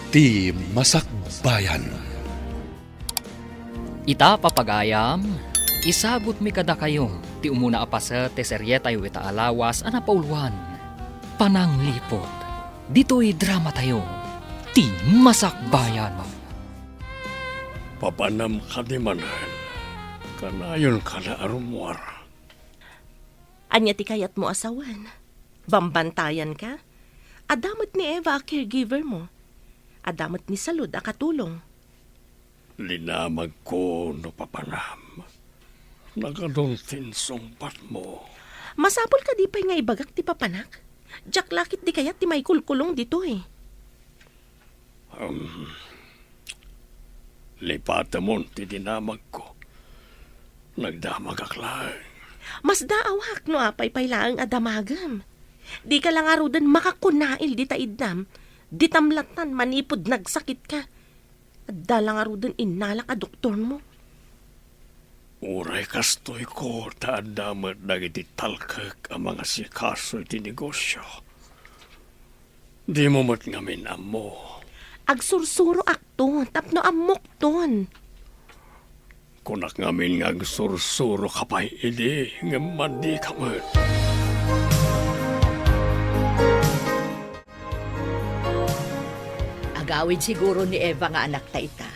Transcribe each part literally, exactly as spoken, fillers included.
Ti Masakbayan. Ita, papagayam, isagutmi kadakayo ti umuna a paset ti serietayo ita a lawas a napauloan, Panangliput. Ditoy dramatayo, Ti Masakbayan. Papanam kadi manen, kanayon kada a rummuar. Ania ti kayatmo a sawen? Bambantayan ka? Adda met ni Eva a caregiver mo. Adda met ni Salud a katulong. Linamagko no papanam. Nagadun ti insungbatmo. Masapul kadi pay nga ibagak ti papanak? Diak la ketdi kayat ti maikulkulong ditoy. Um, lipatemon ti dinamagko. Nagdamagak laeng. Masdaawak no apay pay laeng a damagem. Dika la ngaruden makakunail dita iddam. Ditam lattan manipud nagsakit ka. Adda la ngaruden innalak a doktormo. Uray kastoyko, ta adda met dagiti talkek a mangasikaso iti negosio. Dimo met ngamin ammo. Agsursuroakto tapno ammokton. Kunak ngamin nga agsursuroka pay idi, ngem madika met. Agawid siguro ni Eva nga anakta ita.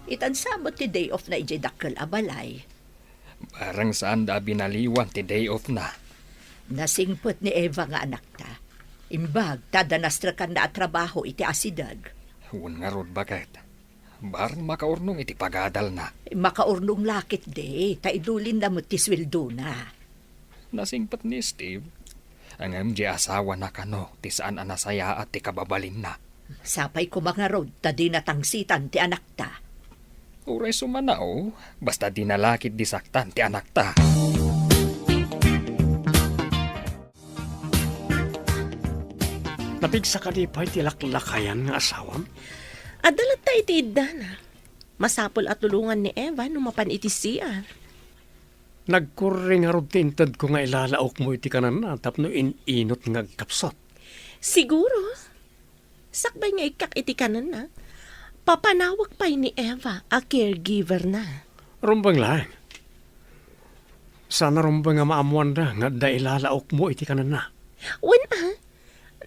Itan sa met ti day off na idiay dakkel a balay. Bareng saanda a binaliwan ti day off na. Nasingpet ni Eva nga anakta. Imbag ta adda nastrekanna a trabaho iti asideg. Wen ngarud, baket. Bareng makaurnong iti pagadalna. Makaurnong la ketdi, ta idulinna met ti sueldona. Nasingpet ni Steve. Ngem di asawana kano ti saan a nasayaat ti kababalinna. Sapay koma ngarud ta dina tangsitan ti anakta. Uray sumanaw, basta dina la ketdi saktan ti anakta. Napigsa kadi pay ti laklakayan nga asawam? Adda latta iti iddana. Masapul a tulongan ni Eva no mapan iti C R. Nagkurri ngarud ti intedko nga ilalaokmo iti kanenna tapno in-inut nga agkapsut. Siguro. Sakbay nga ikkak iti kanenna, papanawak pay ni Eva a caregiver-na. Rumbeng laeng. Saan a rumbeng a maammoanda nga adda ilalaokmo iti kanenna. Wen a,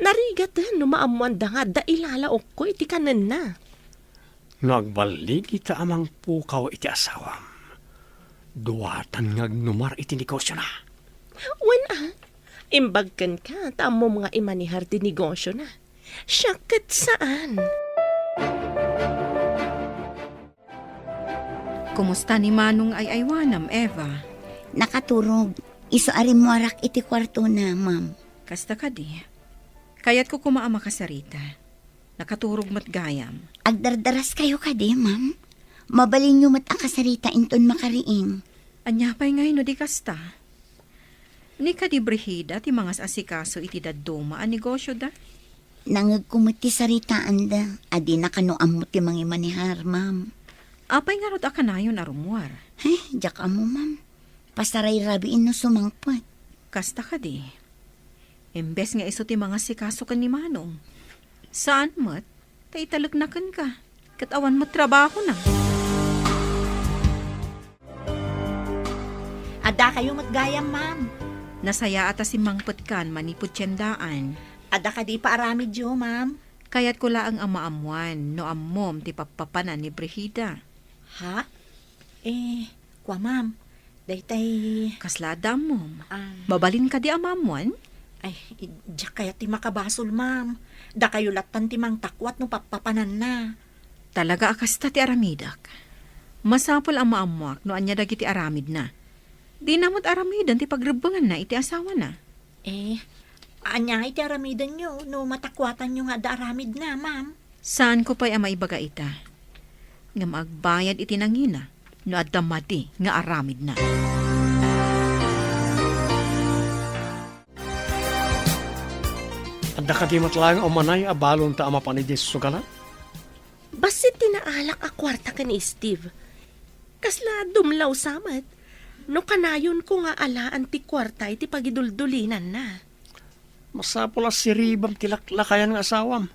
narigaten no maammoanda nga adda ilalaokko iti kanenna. No agballigita a mangpukaw iti asawam, duatan nga agnumar iti negosiona. Wen a, imbag kenka ta ammom nga imanehar ti negosiona. Siak ket saan. Kumusta ni Manong nga ay-aywanam, Eva? Nakaturog. Isu a rimmuarak iti kuartona, ma'am. Kasta kadi. Kayatko koma a makasarita. Nakaturog met gayam. Agdardaraskayo kadi, ma'am? Mabalinyo met a kasarita inton makariing. Ania pay ngay no di kasta? Ni kadi Brigida ti mangas-asikaso iti dadduma a negosyoda? Nangngegko met ti saritaanda a dina kano ammo ti mangimanehar, ma'am. Apay ngarud a kanayon a rummuar? Ay, diak ammo, ma'am. Pasarayrabiin no sumangpet. Kasta kadi. Imbes nga isu ti mangasikaso ken ni Manong. Saan met, ta italekna kenka. Ket awan met trabahona. Addakayo met gayam, ma'am. Nasayaat a simmangpetkan manipud tiendaan. Adda kadi paaramidyo, ma'am? Kayatko laeng a maammoan no ammom ti pappapanan ni Brigida. Ha? Eh, kua, ma'am. Daytay. Kasla adda ammom? Ah. Mabalin kadi a maammoan? Ay, diak kayat ti makabasol, ma'am. Dakayo lattan ti mangtakuat no pappapananna. Talaga a kasta ti aramidek. Masapul a maammoak no ania dagiti aramidna. Dina met aramiden ti pagrebbenganna iti asawana. Eh, ania ngay ti aramidenyo no matakuatanyo nga adda aramidna, ma'am? Saanko pay a maibaga ita. Ngem agbayad iti nangina no adda madi nga aramidna. Adda kadi met laeng a umanay a balonta a mapan idiay sugalan? Bassit ti naalak a kuarta ken ni Steve. Kasla dumlaw sa met no kanayonko nga alaan ti kuarta iti pagiduldulinanna. Masapul a siribam ti laklakayan nga asawam.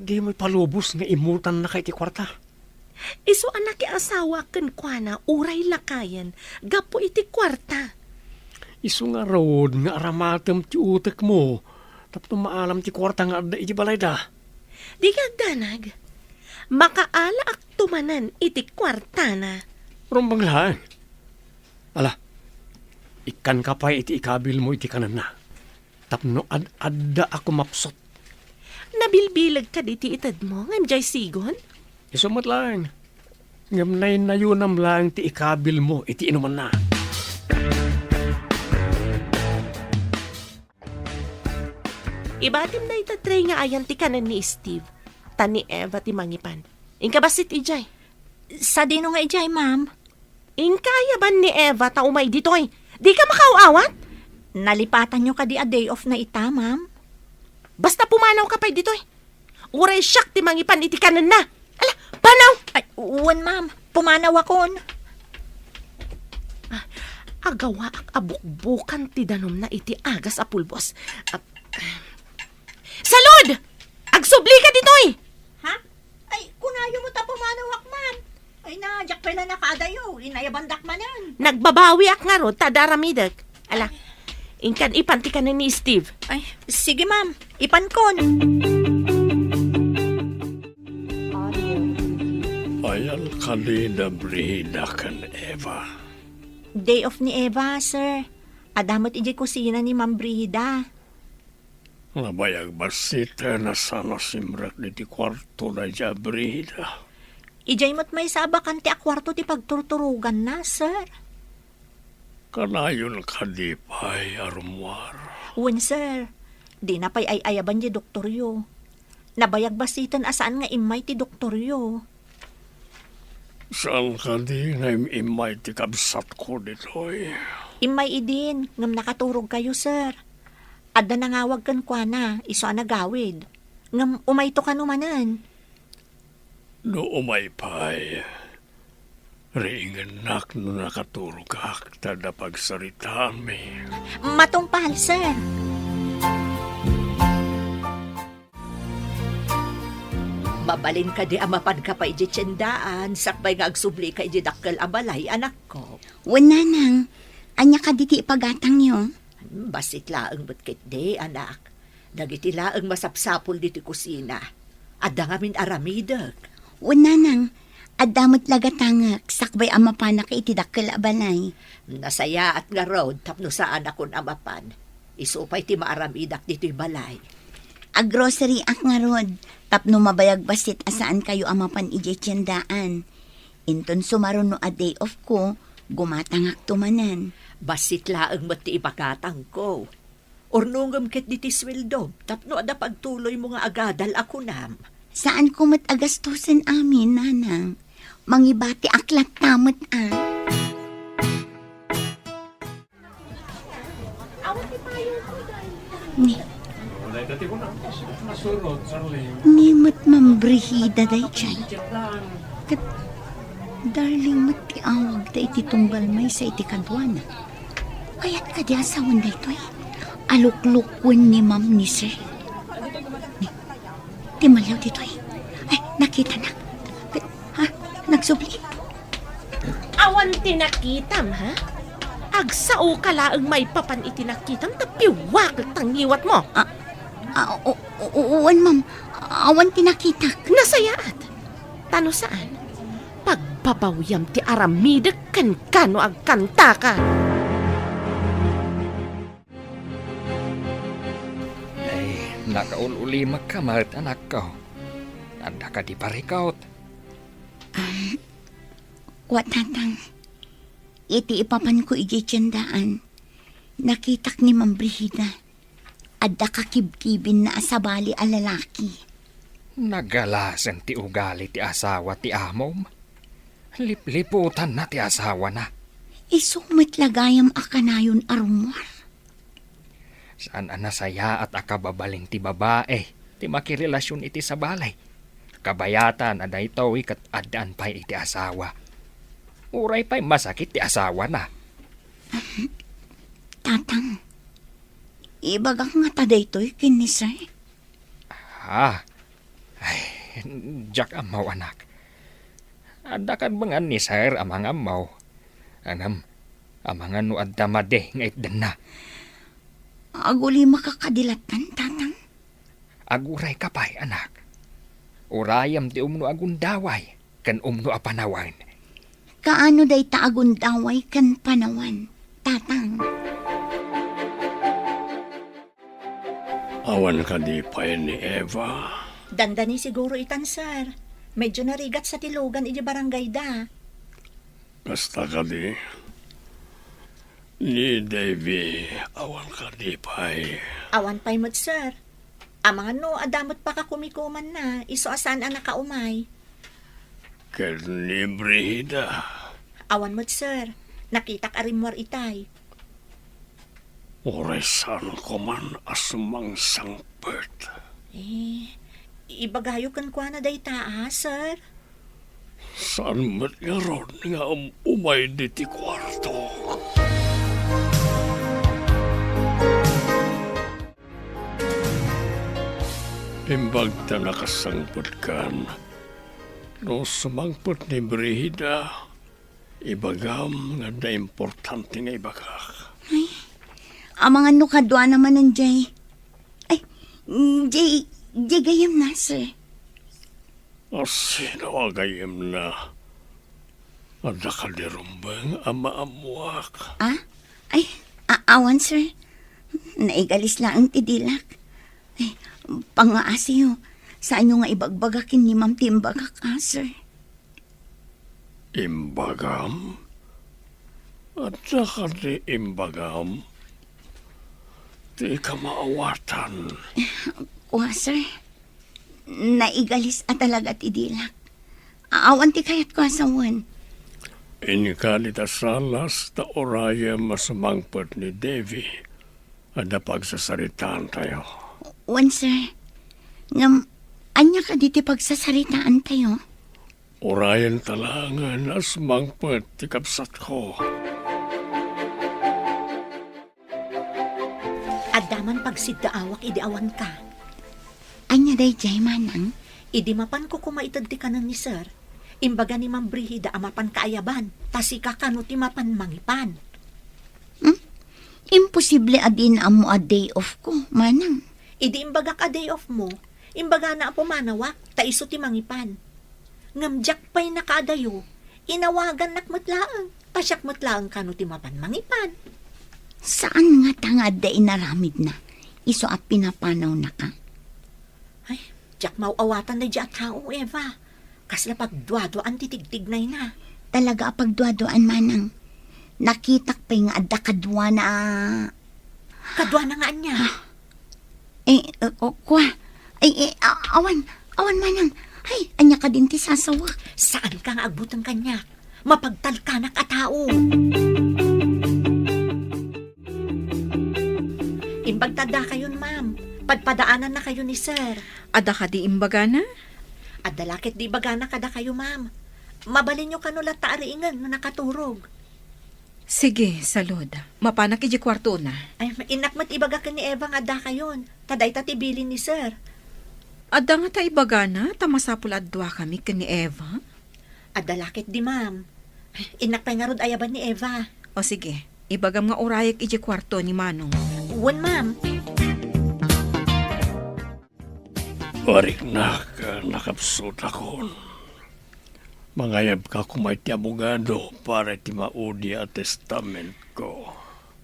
Dimo ipalubos nga immutannaka iti kuarta. Isu a nakiasawaak kenkuana uray lakayen gapu iti kuarta. Isu ngarud nga aramatem ti utekmo tapno maalam ti kuarta nga adda iti balayda. Dika agdanag. Makaalaakto manen iti kuartana. Rumbeng laeng. Ala, ikkanka pay iti ikabilmo iti kanenna tapno ad-adda a kumapsut. Nabilbileg kadi ti itedmo ngem diay sigon? Isu met laeng. Ngem naynayonam laeng ti ikabilmo iti inumanna. Ibatim dayta tray nga ayan ti kanen ni Steve, ta ni Eva ti mangipan. Inka bassit idiay. Sadino nga idiay, ma'am? Inka ayaban ni Eva ta umay ditoy. Dika makaaw-awat? Nalipatanyo kadi a day off na ita, ma'am? Basta pumanawka pay ditoy. Uray siak ti mangipan iti kanenna. Ala, panaw! Ay, wen, ma'am. Pumanawakon. Ah, agawaak a bukbukan ti danumna iti agas a pulbos. Ah, Salud! Agsublika ditoy! Ha? Ay, kunayo met a pumanawak, ma'am. Ay na, diak pay la nakaadayo. Inayabandak manen. Nagbabawiak ngarud ta adda aramidek. Ala, inkan ipan ti kanen ni Steve. Ay, sige, ma'am. Ipankon. Ayan kadi da Brigida ken Eva. Day off ni Eva, sir. Adda met idiay kusina ni Ma'am Brigida. Nabayag bassit a saan a simrek ditoy kuarto daydiay a Brigida. Idiay met maysa a bakante a kuarto ti pagturturoganna, sir. Kanayon kadi pay a rummuar? Wen, sir. Dina pay ay-ayaban diay doktoryo. Nabayag bassiten a saan nga immay ti doktoryo. Saan kadi nga im-immay ti kabsatko ditoy? Immay idin, ngem nakaturogkayo, sir. Adda nangawag kenkuana, isu a nagawid. Ngem umayto kano manen. No umay pay, riingennak no nakaturogak ta adda pagsaritaanmi. Matungpal, sir. Mabalin kadi a mapanka pay idiay tiendaan, sakbay nga agsublika idiay dakkel a balay, anakko? Wen, nanang. Ania kadi ti ipagatangyo? Hmm, bassit laeng met ketdi, anak. Dagiti laeng masapsapul ditoy kusina. Adda ngamin aramidek. Wen, nanang. Adda met la gatangek, sakbay a mapanak iti dakkel a balay. Nasayaat ngarud tapno saanakon a mapan. Isu pay ti maaramidak ditoy balay. Aggroceryek ngarud, tapno mabayag bassit a saankayo a mapan idiay tiendaan. Inton sumaruno a day off ko, gumatangakto manen. Bassit laeng met ti ipagatangko. Urnongem ketdi ti sueldom tapno adda pagtuloymo nga agadal a kunam. Saanko met a gastusen amin, nanang. Mangibatiak latta met a. Ni, ni met Ma'am Brigida daydiay. Ket Darling met ti awagda iti tunggal maysa iti kaduana. Kayat kadi a sawen daytoy? Aluklukwen ni Ma'am ni Sir. Ni, ti malyaw ditoy. Ay, nakitanak. Ha? Nagsubli? Awan ti nakitam, ha? Agsaoka laeng maipapan iti nakitam ta piwakek ta ngiwatmo. Ah, ah, o-, o-, o-, wen, ma'am. Awan ti nakitak. Nasayaat. Ta no saan, pagbabawiam ti aramidek kenka no agkantaka. Ay, nakaul-ulimekka met, anakko. Adda kadi parikut? Um, wa, Tatang. Iti ipapanko idiay tiendaan, nakitak ni Ma'am Brigida. Adda kakibkibinna a sabali a lalaki. Nagalasen ti ugali ti asawa ti amom. Lipliputanna ti asawana. Isu met la gayam a kanayon a rummuar. Saan a nasayaat a kababalin ti babae ti makirelasion iti sabali. Kabayatan a daytoy ket addaan pay iti asawa. Uray pay masakit ti asawana. Tatang, ibagak ngata daytoy ken ni Sir? Ah, ay, Diak ammo, anak. Adda kadbengan ni Sir a mangammo. Ngem, amangan no adda madi nga itdenna. Agulimaka kadi lattan, Tatang? Agurayka pay, anak. Urayem ti umno a gundaway ken umno a panawen. Kaano dayta a gundaway ken panawen, Tatang? Awan kadi pay ni Eva? Dandani siguro itan, sir. Medyo narigat sa ti lugan iti barangayda. Kasta kadi? Ni Davy, awan kadi pay? Awan pay met, sir. Amangan no adda met pakakumikumanna, isu a saan a nakaumay. Ken ni Brigida? Awan met, sir. Nakitak a rimmuar itay. Uray saanko man a sumangsangpet. Eh, ibagayo kenkuana dayta, a, sir? Saan met ngarud nga um-, umay diti kuarto? Imbag ta nakasangpetkan, no sumangpet ni Brigida, ibagam nga adda importante nga ibagak. Ay, amangan no kaduana manen jay. Ay, jay, jay gayyemna, sir. A, sino a gayyemna? Adda kadi rumbeng a maammoak? Ah? Ay, a-, awan, sir. Naigalis laeng ti dilak. Ay, pangngaasiyo. Saanyo nga ibagbaga ken ni ma'am ti imbagak, a, sir? Imbagam? Adda kadi imbagam? Dika maawatan. Kua, sir. Naigalis a talaga ti dilak. Awan ti kayatko a sawen. Inka dita sala ta urayem a sumangpet ni Davy. Adda pagsasaritaantayo. Wen, sir. Ngem, ania kadi ti pagsasaritaantayo? Urayenta laengen a sumangpet ti kabsatko. Adda man pagsiddaawak idi awanka. Ania daydiay, manang? Idi mapanko koma ited ti kanen ni sir, imbaga ni Ma'am Brigida a mapan kaayaban, ta sika kano ti mapan mangipan. Hmm? Imposible a dina ammo a day off ko, manang. Idi imbagak a day off mo, imbagana a pumanawak, ta isu ti mangipan. Ngem diak pay nakaadayo, inawagannak met laeng, ta siak met laeng kano ti mapan mangipan. Saan ngata nga adda inaramidna, isu a pinapanawnaka? Ay, diak maaw-awatan daydiay a tao, Eva. Kasla pagduaduaan ti tigtignayna. Talaga a pagduaduaan, manang. Nakitak pay nga adda kaduana a Kaduana nga ania? Ah. Eh, eh, o, kua. Ay, eh, a-, awan, awan manang. Ay, ania kadin ti sasawak? Saanka nga agbuteng kaniak. Mapagtalkanak a tao. Imbag ta addakayon, ma'am. Padpadaanannakayo ni sir. Adda kadi imbagana? Adda la ket di ibagana kadakayo, ma'am. Mabalinyo kano latta a riingen no nakaturog. Sige, salud. Mapanak idiay kuartona. Ay, innak met ibaga ken ni Eva nga addakayon. Ta dayta ti bilin ni sir. Adda ngata ibagana ta masapul a duakami ken ni Eva? Adda la ket di, ma'am. Innak pay ngarud ayaban ni Eva. O sige, ibagam nga urayek idiay kuarto ni Manong. Wen, ma'am. Ariknak, nakapsutakon. Mangayabka koma iti abogado para iti maudi a testamentko.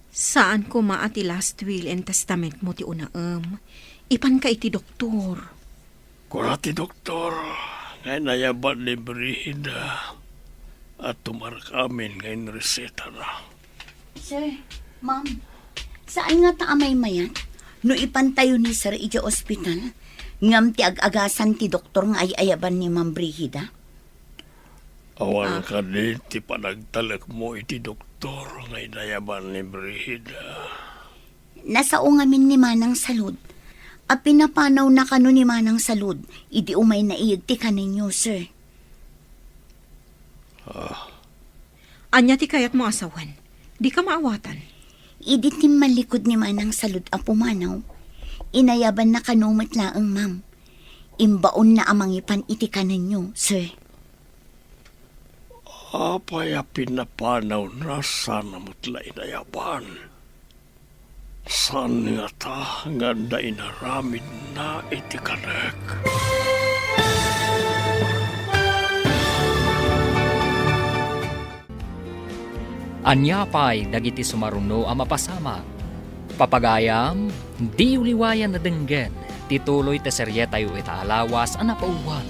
Saan koma a ti last will and testament mo ti unaem. Ipanka iti doktor. Kuna ti doktor nga inayaban ni Brigida a tumarkamin nga inresetana. Sir, ma'am, saan ngata a maymayat no ipantayo ni sir idiay ospital, ngem ti ag-agasan ti doktor nga ay-ayaban ni Ma'am Brigida? Awan Ah. kadi ti panagtalekmo iti doktor nga inayaban ni Brigida? Nasao ngamin ni Manang Salud. A pinapanawna kano ni Manang Salud idi umayna iyeg ti kanenyo, sir. Ah. Ania ti kayatmo a sawen? Dika maawatan. Idi timmallikud ni Manang Salud a pumanaw, inayabanna kano met laeng, ma'am. imbaonna a mangipan iti kanenyo, sir. Apay a pinapanawna sana met la inayaban? Saan ngata nga adda inaramidna iti kanek? Ania pay dagiti sumaruno a mapasamak? Papagayam, diyo liwayan a denggen ti tuloy ti serietayo ita a lawas a napauluan,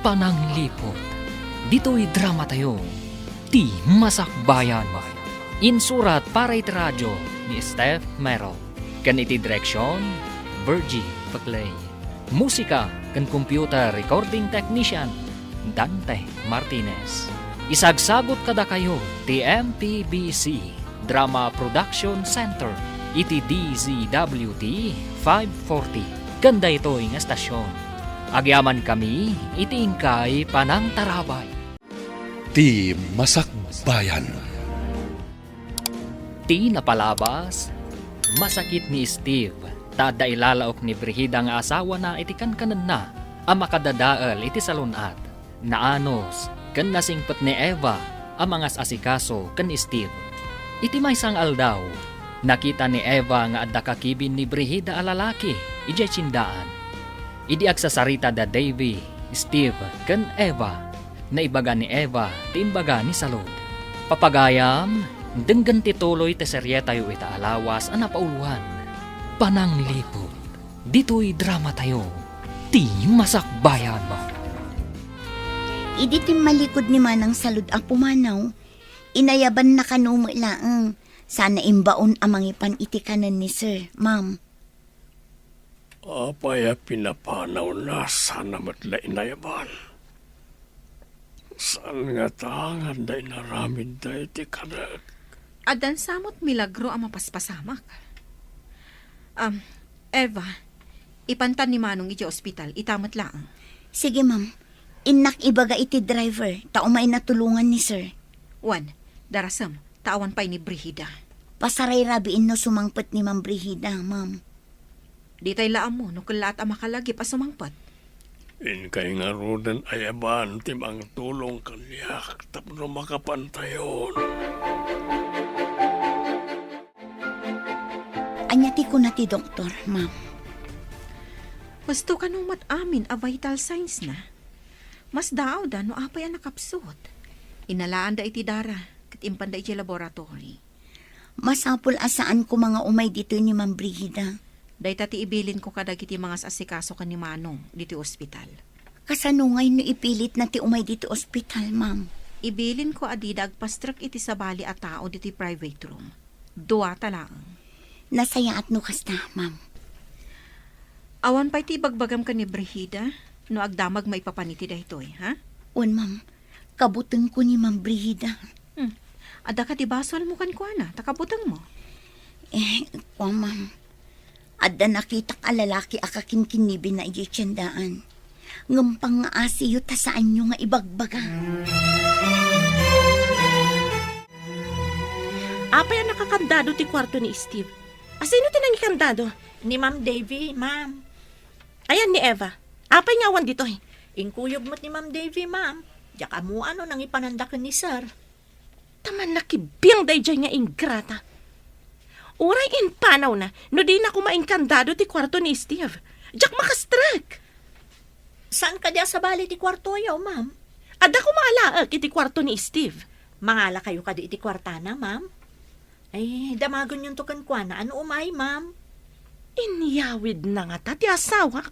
Panangliput. Ditoy dramatayo, Ti Masakbayan. Insurat para iti radio ni Steph Mero, ken iti direksion, Virgie Peclay. Musika ken computer recording technician, Dante Martinez. Isagsagut kadakayo ti M P B C Drama Production Center iti D Z W T five forty ken daytoy nga estasion. Agyamankami iti inkay panangtarabay. Ti Masakbayan. Ti napalabas, masakit ni Steve ta adda ilalaok ni Brigida nga asawana iti kankanenna a makadadael iti salun-at. Naanus ken nasingpet ni Eva a mangas-asikaso ken ni Steve. Iti maysa nga aldaw, nakita ni Eva nga adda kakibin ni Brigida a lalaki idiay tiendaan. Idi agsasarita da Davy, Steve, ken Eva, naibaga ni Eva ti imbaga ni Salud. Papagayam, denggen ti tuloy ti serietayo ita a lawas a napauluan, Panangliput. Ditoy dramatayo, Ti Masakbayan. Idi timmalikod ni Manang Salud a pumanaw, inayabanna kano met laeng, sana imbaon a mangipan iti kanen ni Sir, Ma'am. Apay a pinapanawna sana met la inayaban? Saan ngata nga adda inaramidda iti kanek? Addan sa met milagro a mapaspasamak. Am, Eva, ipantan ni Manong iti ospital, ita met laeng. Sige, ma'am. Innak ibaga iti driver, ta umayna tulongan ni Sir. Wen, darasem, ta awan pay ni Brigida. Pasarayrabiin no sumangpet ni Ma'am Brigida, ma'am. Ditay la ammo no kellaat a makalagip a sumangpet. Inkay ngaruden ayaban ti mangtulong kaniak tapno makapantayon. Ania ti kuna ti doktor, ma'am? Husto kano met amin a vital signs na. Masdaawda no apay a nakapsut. Inalaanda iti dara, ket impanda iti laboratory. Masapul a saan koma nga umay ditoy ni Ma'am Brigida. Dayta ti ibilinko kadagiti mangas-asikaso ken ni Manong ditoy ospital. Kasano ngay no ipilitna ti umay ditoy ospital, ma'am? Ibilinko a dida agpastrek iti sabali a tao ditoy private room. Duata laeng. Nasayaat no kasta, ma'am. Awan pay ti ibagbagam ken ni Brigida no agdamag maipapan iti daytoy, ha? Wen, ma'am. Kabutengko ni Ma'am Brigida. Hmm. Adda kadi basolmo kenkuana, ta kabutengmo? Eh, kua, ma'am. Adda nakitak a lalaki a kakinkinibinna idiay tiendaan. Ngem pangngaasiyo ta saanyo nga ibagbaga. Apay a nakakandado ti kuarto ni Steve? A sino ti nangikandado? Ni Ma'am Davy, ma'am. Ayan ni Eva. Apay nga awan ditoy? Inkuyog met ni Ma'am Davy, ma'am. Diak ammoan no nangipananda ken ni Sir. Ta mannakibbiang daydiay nga ingrata. Uray impanawna no dina koma inkandado ti kuarto ni Steve. Diak makastrek. Saan kadi a sabali ti kuartoyo, ma'am? Adda koma alaek iti kuarto ni Steve. Mangalakayo kadi iti kuartana, ma'am? Ay, damagenyonto kenkuana a no umay, ma'am. Inyawidna ngata ti asawak?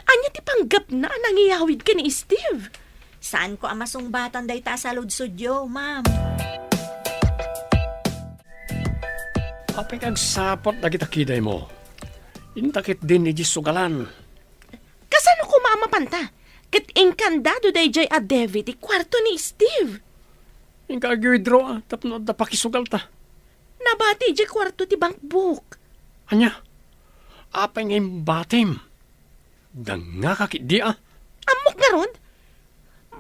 Ania ti panggepna a nangiyawid ken ni Steve? Saanko a masungbatan dayta a saludsodyo, ma'am. Apay nga agsaput dagita kidaymo? Inta ketdin idiay sugalan. Kasano koma a mapanta? Ket inkandado daydiay a Davy ti kuarto ni Steve. Inka ag-withdraw, ah, tapno adda pakisugalta. Nabati idiay kuarto ti bankbook. Ania? Apay nga imbatim? Dangngaka ketdi, ah. Ammok ngarud?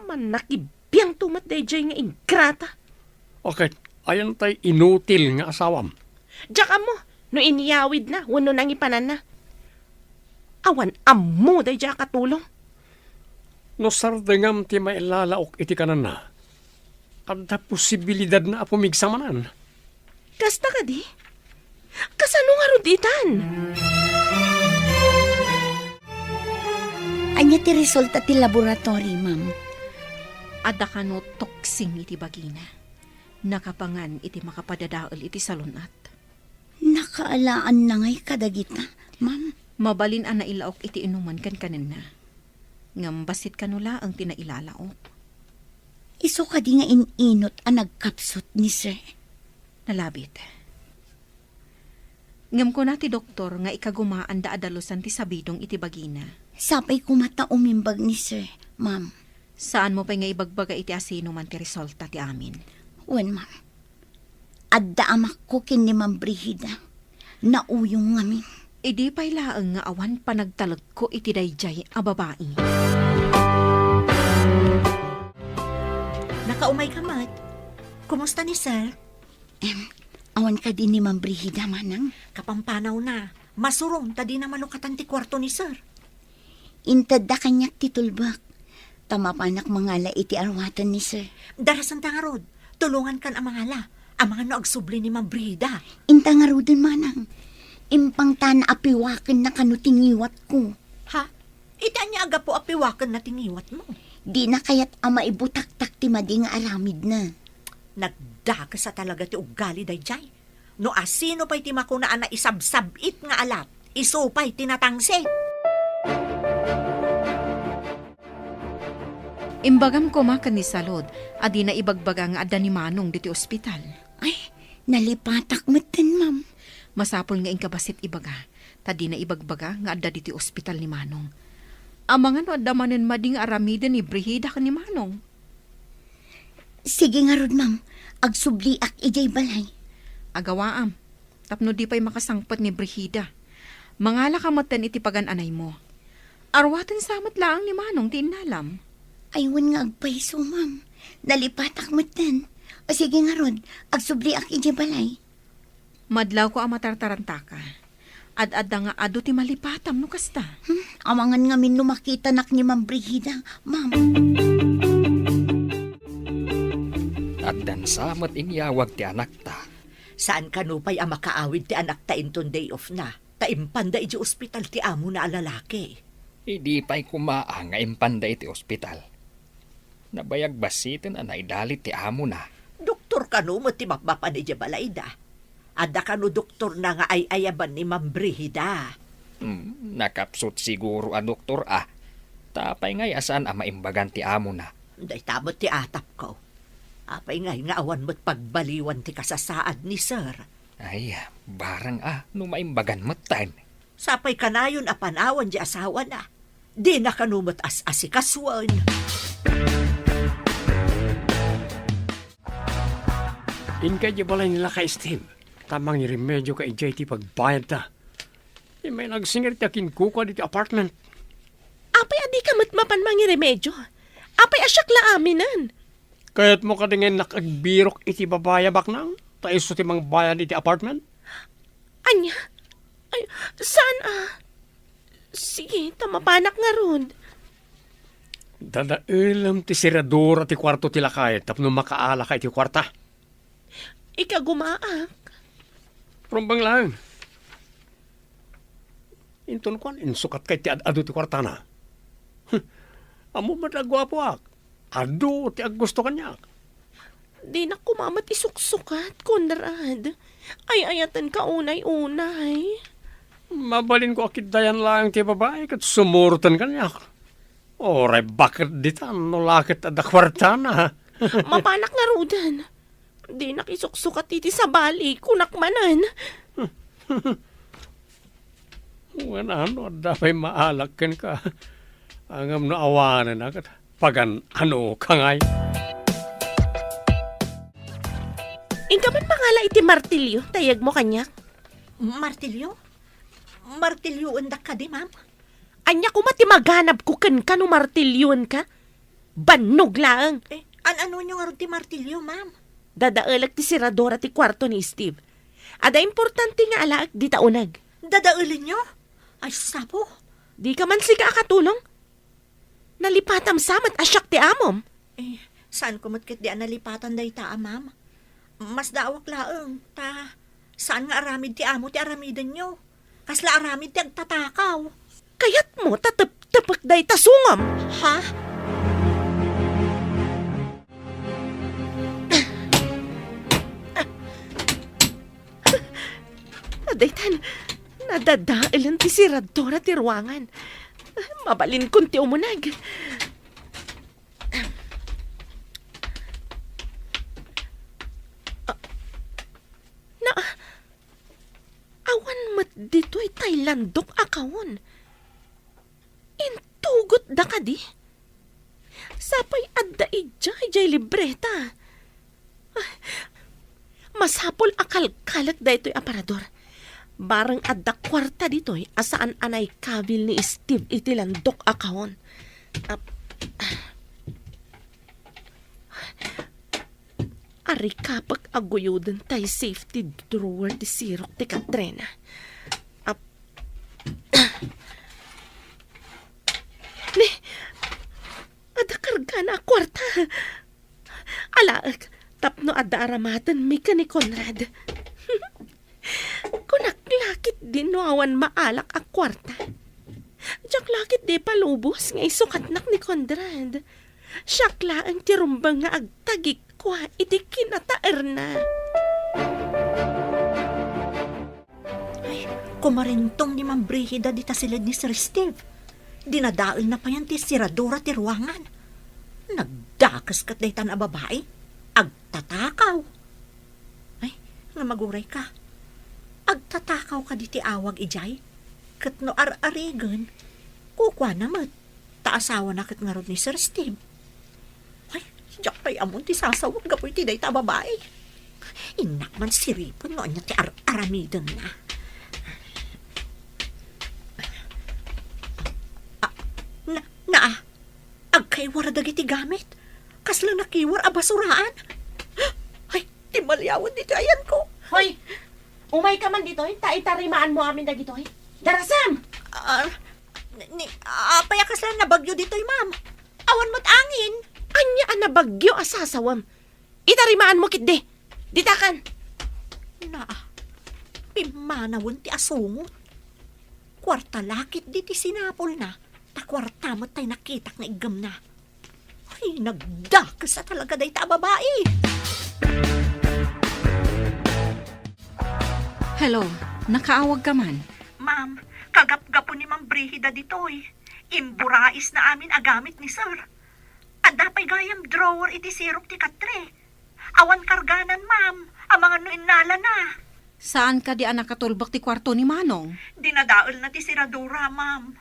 Mannakibbiangto met daydiay nga ingrata. Okay, ayan tay inutil nga asawam. Diak ammo no inyawidna wenno nangipananna. Awan ammo daydiay a katulong. No sardengam ti mailalaok iti kananna, adda posibilidadna a pumigsa manen. Kasta kadi? Kasano ngarud itan? Ania ti resulta ti laboratory, ma'am? Adda kano toxin iti bagina. Nakapangan iti makapadadael iti salun-at. Nakaalaanna ngay kadagita, ma'am? Mabalin a nailaok iti inuman ken kanenna. Ngem bassit kano laeng ti nailalaok. Isu kadi nga in-inut a nagkapsut ni Sir? Nalabit. Ngem kuna ti doktor nga ikagumaanda a dalusan ti sabidong iti bagina. Sapay koma ta umimbag ni Sir, ma'am. Saanmo pay nga ibagbaga iti asinoman ti resulta ti amin? Wen, ma'am. Adda amakko ken ni Ma'am Brigida. Nauyong ngamin. Idi pay laeng nga awan panagtalekko iti daydiay a babai. Nakaumay ka met. Kumusta ni Sir? Em, awan kadi ni Ma'am Brigida, manang? Kapampanawna. Masurom ta dina malukatan ti kuarto ni Sir. Intedda kaniak ti tulbek, ta mapanak mangala iti arwaten ni Sir. Darasenta ngarud, tulongankan a mangala. Amangan no agsubli ni Ma'am Brigida. Inta ngaruden, manang. Impangtana a piwakenna kano ti ngiwatko. Ha? Iti ania a gapu a piwakenna ti ngiwatmo? Dina kayat a maibutaktak ti madi nga aramidna. Nagdakes a talaga ti ugali daydiay. No asino pay ti makuna a naisabsab-it nga alat, isu pay ti natangsit. Imbagam koma ken ni Salud a dina ibagbaga nga adda ni Manong ditoy ospital. Ay, nalipatak metten, ma'am. Masapul nga inka bassit ibaga, ta dina ibagbaga nga adda ditoy ospital ni Manong. Amangan no adda manen madi nga aramiden ni Brigida ken ni Manong. Sige ngarud, ma'am. Agsubliak idiay balay. Agawaam, tapno di pay makasangpet ni Brigida. Mangalaka metten iti pagan-anaymo. Arwaten sa met laeng ni Manong ti innalam. Ay, wen nga agpayso, ma'am. Nalipatak metten. O sige ngarud, agsubliak idiay balay. Madlawko a matartarantaka. Ad-adda nga adu ti malipatam no kasta. Hmm, amangan ngamin no makitanak ni Ma'am Brigida, ma'am. Addan sa met inyawag ti anakta. Saan kano pay a makaawid ti anakta inton day off na, ta impanda idiay ospital ti amona a lalaki. Idi pay koma a nga impanda iti ospital. Nabayag bassiten a naidalit ti amona. Doktor kano met ti mapmapan idiay balayda? Adda kano doktorna nga ay-ayaban ni Ma'am Brigida? Hmm, nakapsut siguro a doktor a. Ta apay ngay a saan a maimbagan ti amona? Dayta met ti atapko. Apay ngay nga awan met pagbaliwan ti kasasaad ni Sir? Ay, barang a, no maimbagan metten. Sapay kanayon a panawan di asawana. Dina kano met as-asikasuen. Inka idiay balay ni Lakay Steve, ta mangirimedioka idiay ti pagbayadta. Immay nagsingir ti akinkuka ditoy apartment. Apay a dika met mapan mangiremedio? Apay a siak la aminen? Kayatmo kadi nga innak agbirok iti babai a baknang, ta isu ti mangbayad iti apartment? Ania? Ay, saan a? Sige, ta mapanak ngarud. Dadaelem ti seradura ti kuarto ti lakay tapno makaalaka iti kuarta. Ikagumaak. Rumbeng laeng. Inton kuan, insukatka iti ad-adu ti kuartana. Hm, ammom met a guapoak. Adu ti aggusto kaniak. Dinak koma met isuksukat, Conrad. Ay-ayatenka unay-unay. Mabalinko a ketdian laeng ti babai ket sumuroten kaniak. Uray baket ditan no la ket adda kuartana. Mapanak ngaruden. Dinak isuksukat iti sabali, kunak manen. Wen, ano adda pay maalak kenka? Ngem no awanen a ket pagan-anoka ngay? Inka man mangala iti martilyo, ta iyegmo kaniak. Martilyo? Martilyoendak kadi, ma'am? Ania koma ti maganabko kenka no martilyoenka? Bannog laeng. Eh, an-anonyo ngarud ti martilyo, ma'am? Dadaelek ti seradura ti kuarto ni Steve. Adda importante nga alaek dita uneg. Dadaelenyo? Ay, sus, Apo. Dika man sika a katulong? Nalipatam sa met a siak ti amom. Eh, saanko met ketdi a nalipatan dayta a, ma'am. Masdaawak laeng, ta saan nga aramid ti amo ti aramidenyo. Kasla aramid ti agtatakaw. Kayatmo ta teptepek dayta sungom? Ha? Daytan, nadadaelen ti siradura ti ruangan. Mabalinkon ti umuneg. Na, awan met ditoy tay landok a kahon. Intugotda kadi? Sapay adda idiay jay libreta. Ay, masapul a kalkalek daytoy aparador. Bareng adda kuarta ditoy a saan a naikabil ni Steve iti landok a kahon. Ap-, Arikapek a guyoden tay safety drawer ti sirok ti katrena. Ap-, Ni, adda kargana a kuarta. Alaek, tapno adda aramatenmi ken ni Conrad. Kunak la ketdi no awan maalak a kuarta. Diak la ketdi ipalubos nga isukatnak ni Conrad. Siak laeng ti rumbeng nga agtagikua iti kinataerna. Ay, kumarintong ni Ma'am Brigida dita siled ni Sir Steve. Dinadaelna payen ti siradura ti ruangan. Nagdakes ket daytan a babai. Agtatakaw. Ay, nga maguray ka. Agtatakaw kadi ti awag idiay? Ket no ar-arigen, kukuana met, ta asawana ket ngarud ni Sir Steve. Ay, diak pay ammon ti sasawek gapu iti dayta a babai. Innak man siripen no ania ti ar-aramidenna. Ah, na, na, agkaiwar dagiti gamit. Kasla nakiwar a basuraan. Ay, ti maliawen ditoy ayanko. Hoy, umayka man ditoy, ta itarimaanmo amin dagitoy. Darasem! Ah, ni, apay a kasla nabagyo ditoy, ma'am? Awan met angin. Ania a nabagyo a sasawem? Itarimaanmo ketdi. Ditakan. Naa, pimmanawen ti asungot. Kuarta la ketdi ti sinapulna, ta kuarta met tay nakitak nga iggemna. Ay, nagdakes a talaga dayta a babai. Hello, nakaawagka man? Ma'am, kagapgapu ni Ma'am Brigida ditoy. Imburaisna amin a gamit ni Sir. Adda pay gayam drawer iti sirok ti katre. Awan karganan, ma'am, amangan no innalana. Saan kadi a nakatulbek ti kuarto ni Manong? Dinadaelna ti siradura, ma'am.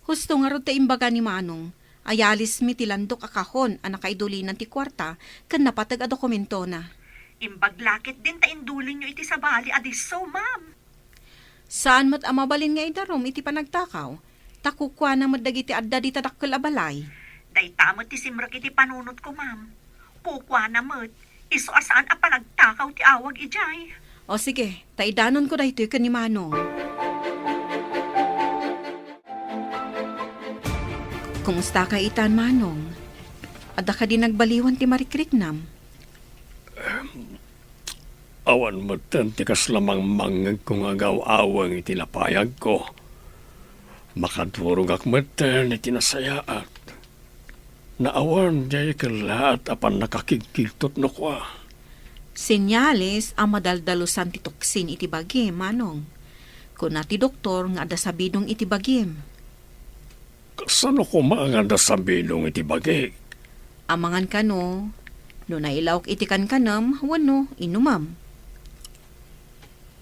Husto ngarud ti imbaga ni Manong. Ayalismi ti landok a kahon a nakaidulinan ti kuarta ken napateg a dokumentona. Imbag la ketdin ta indulinyo iti sabali a disso, ma'am. Saan met a mabalin nga idarum iti panagtakaw, ta kukuana met dagiti adda dita dakkel a balay. Dayta met ti simrek iti panunotko, ma'am. Kukuana met, isu a saan a panagtakaw ti awag idiay. O sige, ta idanonko daytoy ken ni Manong. Kumustaka itan, Manong? Adda kadi nagbaliwan ti marikriknam? Awan metten ti kasla mangmangngegko nga agaw-aweng iti napayagko. Makadurogak metten iti nasayaat. Naawan diay kellaat a pannakakigkigtot no kua. Senyales a madaldalusan ti toksin iti bagim, Manong. Kuna ti doktor nga adda sabidong iti bagim. Kasano koma nga adda sabidong iti bagik? Amangan kano, no nailawek iti kankanem wenno inumem.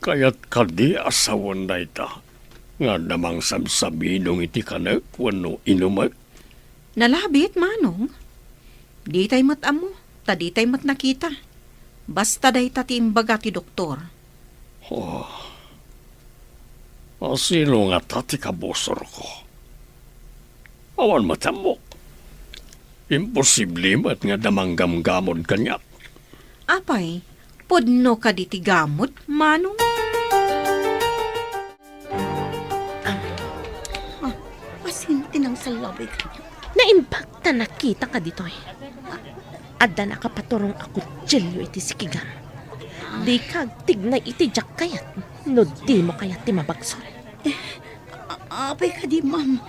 Kayat kadi a sawen dayta nga adda mangsabsabidong iti kanek wenno inumek? Nalabit, Manong. Ditay met ammo, ta ditay met nakita. Basta dayta ti imbaga ti doktor. Oh. Asino ngata ti kabusorko? Awan met ammok. Imposible met nga adda manggamgamod kaniak. Apay, pudno kadi ti gamod, Manong? Ah, ah, Salabay kaniak. Naimbag ta nakitaka ditoy. Adda nakapaturong a kutsilio iti sikigam. Dika agtignay iti diak kayat no dimo kayat ti mabagsol. A-, apay kadi, ma'am?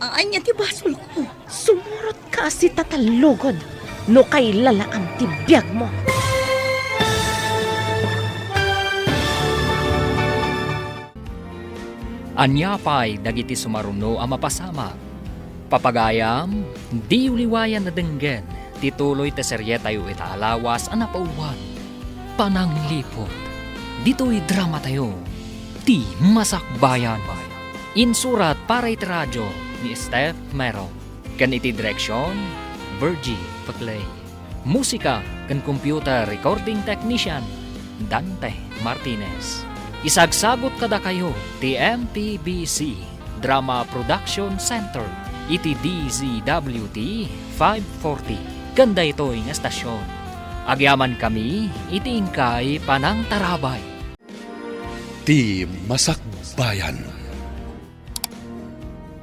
A-, ania ti basolko? Sumurot ka a sitatallugon no kailalaam ti biagmo. Ania pay dagiti sumaruno a mapasamak? Papagayam, diyo liwayan a denggen ti tuloy ti serietayo ita a lawas a napauluan, Panangliput. Ditoy dramatayo, Ti Masakbayan. Insurat para iti radio ni Steph Mero, ken iti direksion, Virgie Paclay. Musika ken computer recording technician, Dante Martinez. Isagsagut kadakayo ti M P B C Drama Production Center iti D Z W T five forty ken daytoy nga estasion. Agyamankami iti inkay panangtarabay. Ti Masakbayan.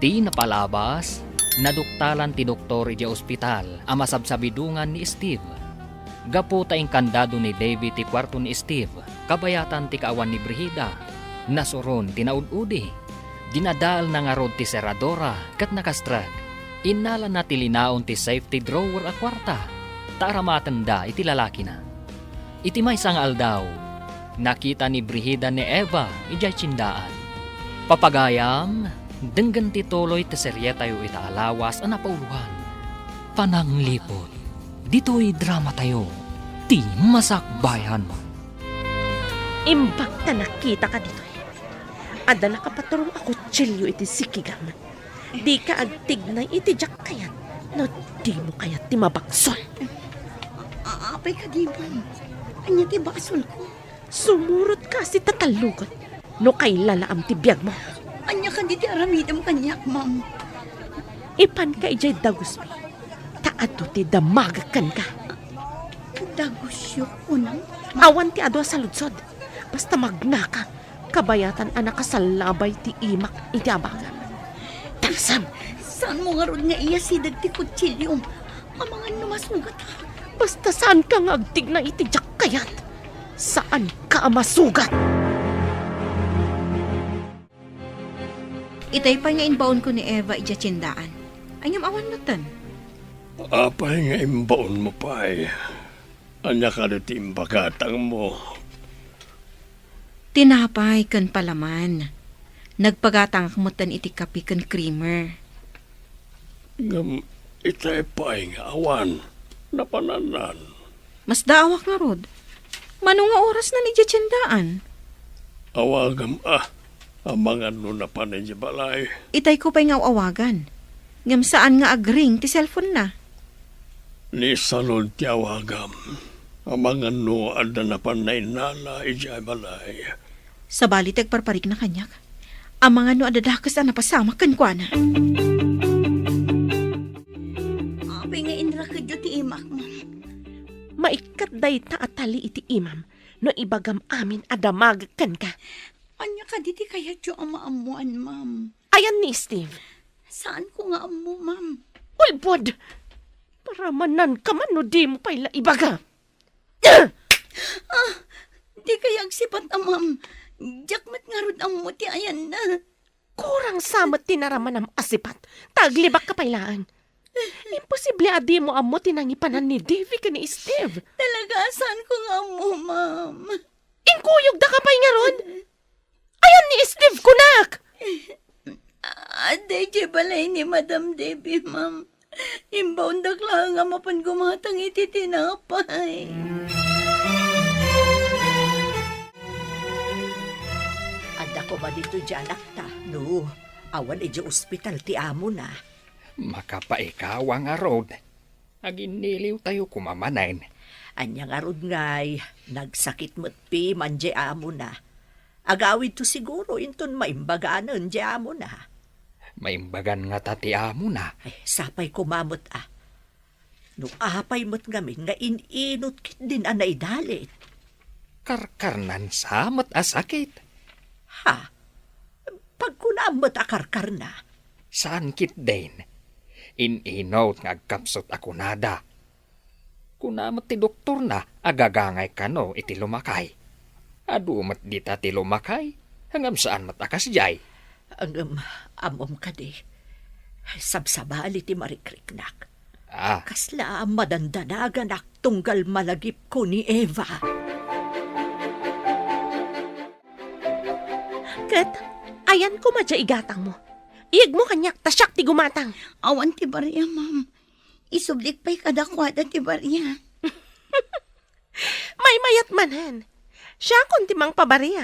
Ti napalabas, naduktalan ti doktor idiay ospital a masabsabidongan ni Steve. Gapu ta inkandado ni Davy ti kuarto ni Steve, kabayatan ti kaawan ni Brigida, nasuron ti naud-udi. Dinadaelna ngarud ti seradora ket nakastrek. Innalana ti linaon ti safety drawer a kuarta, ta aramatenda iti lalakina. Iti maysa nga aldaw, nakita ni Brigida ni Eva idiay tiendaan. Papagayam, denggen ti tuloy ti serietayo ita a lawas a napauluan, Panangliput. Ditoy dramatayo, Ti Masakbayan. Imbag ta nakitaka ditoy. Adda nakapaturong a kutsilio iti sikigam. Dika agtignay iti diak kayat no dimo kayat ti mabagsol. A-, apay kadi, ma'am? Ania ti basolko? Sumurot ka a sitatallugon no kailalaam ti biagmo. Ania kadi ti aramidem kaniak, ma'am? Ipanka idiay dagusmi, ta adu ti damagek kenka. Dagusyo, kunam? Awan ti adu a saludsod. Basta magnaka, kabayatan a nakasallabay ti imak iti abagam. Tarsem! Saanmo ngarud nga iyasideg ti kutsilyom? Amangan no masugatak. Basta saanka nga agtignay iti diak kayat, saanka a masugat! Itay pay nga imbaonko ni Eva idiay tiendaan. Ngem awan metten. Apay nga imbaonmo pay? Ania kadi ti impagatangmo? Tinapay ken palaman. Nagpagatangak metten iti kape ken creamer. Ngem itay pay nga awan napanannan. Masdaawak ngarud. Mano nga orasnan idiay tiendaan? Awagam a, amangan no napan idiay balay. Itayko pay nga aw-awagan. Ngem saan nga agring ti cellphone-na. Ni salud ti awagam. Amangan no adda napan nainnala idiay balay. Sabali ti agparparikna kaniak. Amangan no adda dakes a napasamak kenkuana. Apay nga inrakedyo ti imak, ma'am? Maikkat dayta a tali iti imam no ibagam amin a damagek kenka. Ania kadi ti kayatyo a maammoan, ma'am? Ayan ni Steve. Saanko nga ammo, ma'am. Ulbod! Paramananka man no dimo pay la ibaga. Ah, dikay agsipat a, ma'am. Diak met ngarud ammo ti ayanna. Kurang sa met ti naramanam a sipat, ta aglibakka pay laeng. Imposible a dimo ammo ti nangipanan ni Davy ken ni Steve. Talaga, saanko nga ammo, ma'am. Inkuyogdaka pay ngarud? Ayan ni Steve, kunak! Adda idiay balay ni Madam Debbie, ma'am. Imbaondak laeng a mapan gumatang iti tinapay. Adda koma ditoy diay anakta, no? Awan idiay ospital ti amona. Makapaikawa ngarud. Aginniliwtayo koma manen. Ania ngarud ngay, nagsakit met piman diay amona. Agawidto siguro inton maimbaganen diay amona. Maimbagan ngata ti amona? Ay, sapay koma met a. No apay met ngamin nga in-inut ketdin a naidalit. Karkarnan sa met a sakit. Ha? Pagkunam met a karkarna, Saan ketdin. In-inut nga agkapsut a kunada. Kuna met ti doktorna a gagangay kano iti lumakay. Adu met dita ti lumakay, ngem saan met a kasdiay. Ngem ammom kadi, sabsabali ti marikriknak. Ah. Kasla madandanaganak tunggal malagipko ni Eva. Ket, ayan koma diay igatangmo. Iyegmo kaniak ta siak ti gumatang. Awan ti baria, ma'am. Isublik pay kadakuada ti baria. Maymayat manen. Siakon ti mangpabaria.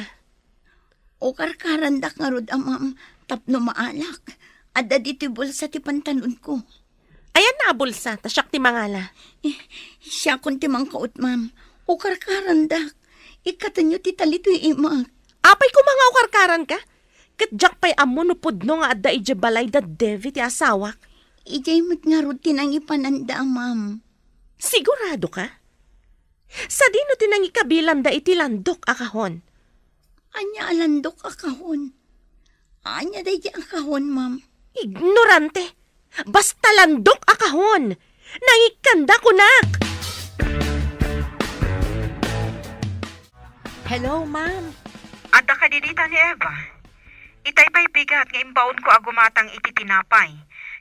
Ukarkarandak ngarud a, ma'am, tapno maalak. Adda ditoy bulsa ti pantalonko. Ayanna a bulsa, ta siak ti mangala. Eh, siakon ti mangkaut, ma'am. Ukarkarandak. Ikkatenyo ti talitoy imak. Apay koma nga ukarkaranka? Ket diak pay ammo no pudno nga adda idiay balay da Devi ti asawak. Idiay met ngarud ti nangipananda, ma'am. Sigurado ka? Sadino ti nangikabilanda iti landok a kahon? Ania a landok a kahon? Ania daydi a kahon, ma'am? Ignorante! Basta landok a kahon! Nangikkanda, kunak! Hello, ma'am. Adda kadi dita ni Eva? Itay pay bigat nga imbaonko a gumatang iti tinapay,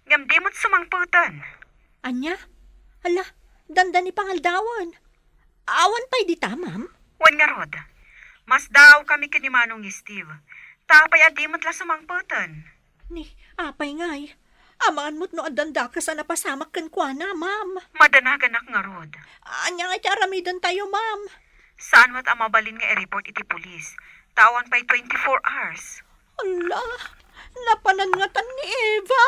ngem di met sumangpeten. Ania? Hala, dandani pangaldawen. Awan pay dita, ma'am? Wen ngarud. Masdaawkami ken ni Manong Steve. Ta apay a di met la sumangpeten? Ni, apay ngay? Amangan met no addan dakes a napasamak kenkuana, ma'am. Madanaganak ngarud. Ania ngay ti aramidentayo, ma'am? Saan met a mabalin nga i-report iti pulis. Ta awan pay twenty-four hours. Ala, napanan ngatan ni Eva.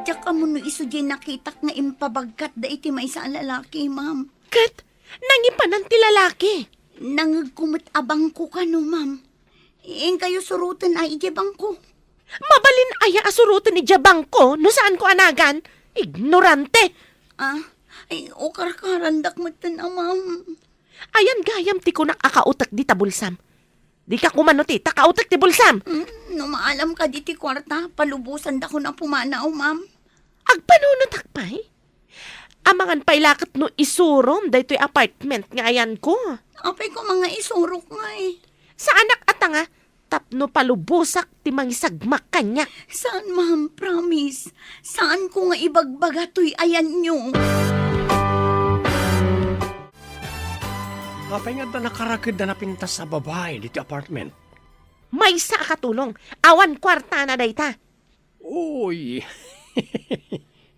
Diak ammo no isu diay nakitak nga impabagkatda iti maysa a lalaki, ma'am. Ket nangipanan ti lalaki. Nangegko met a bangko kano, ma'am. Inkayo suroten a idiay bangko. Mabalin aya a suroten idiay bangko no saanko a nagan? Ignorante! Ah, ay, ukarkarandak metten a, ma'am. Ayan gayam ti kunak a kautek dita bulsam. Dika kumano ti, ta kautek ti bulsam. Mm, no maalam kadi ti kuarta, palubosandakon a pumanaw, ma'am. Agpanunotak pay? Amangan pay la ket no isurom daytoy apartment nga ayanko. Apay koma nga isurok ngay? Saanak a tanga, tapno palubosak ti mangisagmak kaniak. Saan, ma'am, promise. Saanko nga ibagbaga toy ayanyo. Apay nga adda nakarakedda napintas a babai ditoy apartment? Maysa a katulong, awan kuartana dayta. Uy!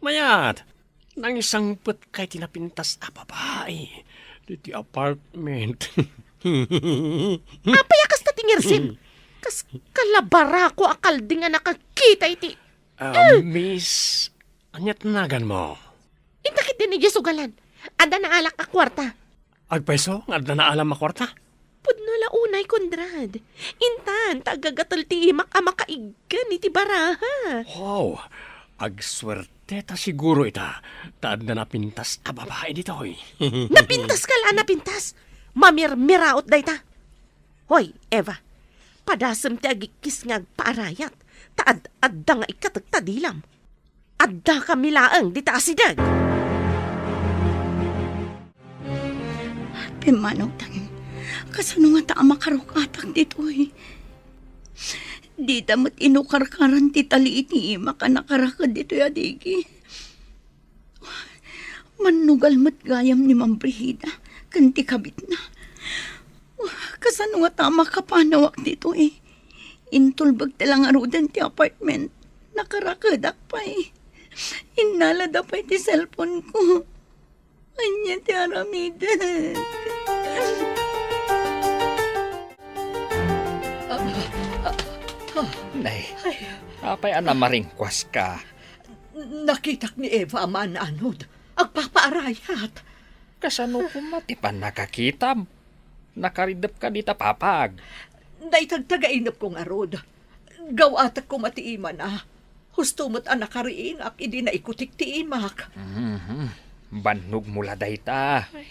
Mayat! Nangisangpetkay ti napintas a babai ditoy apartment. Apay a kasta ti ngirsing? Kas kalabarako a kalding a nakakita iti Ah, miss, ania ti naganmo? Inta ketdin idiay sugalan. Adda naalak a kuarta. Agpayso nga adda naalam a kuarta? Pudno la unay, Conrad. Intan, ta agagatel ti imak a makaiggan iti baraha. Wow, agsuerte ta siguro ita, ta adda napintas a babai ditoy. Napintas ka la, napintas. Mamirmiraot dayta. Hoy, Eva, padasem ti agikkis nga agpaarayat, ta ad-adda nga ikkatek ta dilam. Addakami laeng dita asideg. Pimmanawtan, kasano ngata a makaruk-atak ditoy? Dida met inukarkaran ti tali iti imak a nakaraked ditoy a digi. Mannugal met gayam ni Ma'am Brigida ken ti kabitna. Kasano ngata a makapanawak ditoy? Intulbek ti la ngaruden ti apartment. Nakarakedak pay. Innalada pay ti cellphone ko. Ania ti aramidek? Nay, apay a namaringkuaska? Nakitak ni Eva a maananod. Agpapaarayat. Kasano koma ti pannakakitam? Nakariddepka dita papag. Naitagtagainepko ngarud. Gaw-atek koma ti imana. Husto met a nakariingak idi naikutik ti imak. Mhm. Bannogmo la dayta. Ay.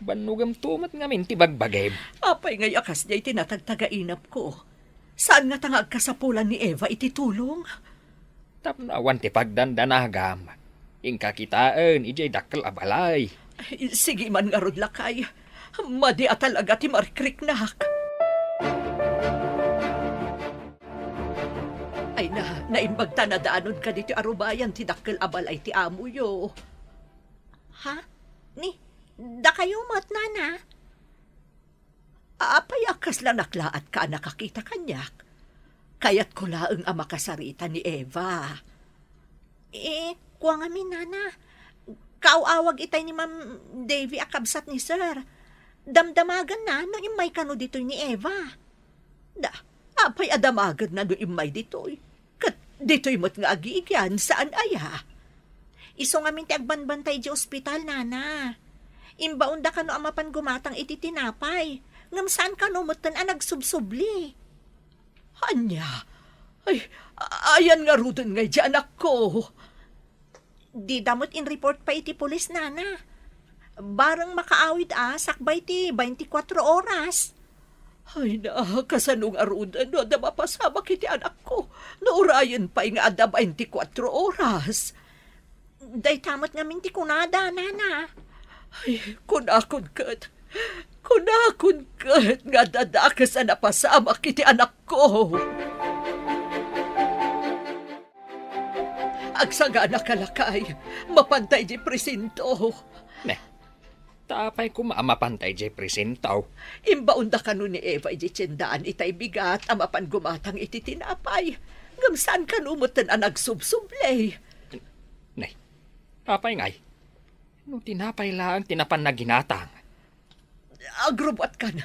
Bannogemto met ngamin ti bagbagim. Apay ngay a kasdiay ti natagtagainepko? Saan ngata nga agkasapulan ni Eva iti tulong? Tapno awan ti pagdandanagam, inka kitaen idiay dakkel a balay. Ay, sige man ngarud, lakay. Madi a talaga ti marikriknak. Ay na, naimbag ta nadanon kaditoy a rubayan ti dakkel a balay ti amoyo. Ha? Ni, dakayo met, nana? Apay a kasla naklaatka a nakakita kaniak? Kayatko laeng a makasarita ni Eva. Eh, kua ngamin, nana. Kaaw-awag itay ni Ma'am Davy a kabsat ni Sir. Damdamaganna no immay kano ditoy ni Eva. Da, apay a damaganna no immay ditoy? Ket ditoy met nga agigian, saan aya? Isu ngamin ti agbanbantay idiay ospital, nana. Imbaonda kano a mapan gumatang iti tinapay, ngem saan kano metten a nagsubsubli. Ania? Ay, ayan ngaruden ngay diay anakko? Dida met in-report pay iti pulis, nana. Bareng makaawid a sakbay ti baintikwatro oras. Ay na, kasano ngaruden no adda mapasamak iti anakko? No urayen pay nga adda baintikwatro oras. Dayta met ngamin ti kunada, nana. Ay, kunakon ket, kunakon ket nga adda dakes a napasamak iti anakko. Agsagana ka, lakay. Mapanta idiay presinto. Ne, ta apay koma a mapanta idiay presinto? Imbaonda kano ni Eva idiay tiendaan itay bigat a mapan gumatang iti tinapay. Ngem saan kano metten a nagsubsubli. Ne, apay ngay? No tinapay laeng ti napan naginatang. Agrubbuatkan.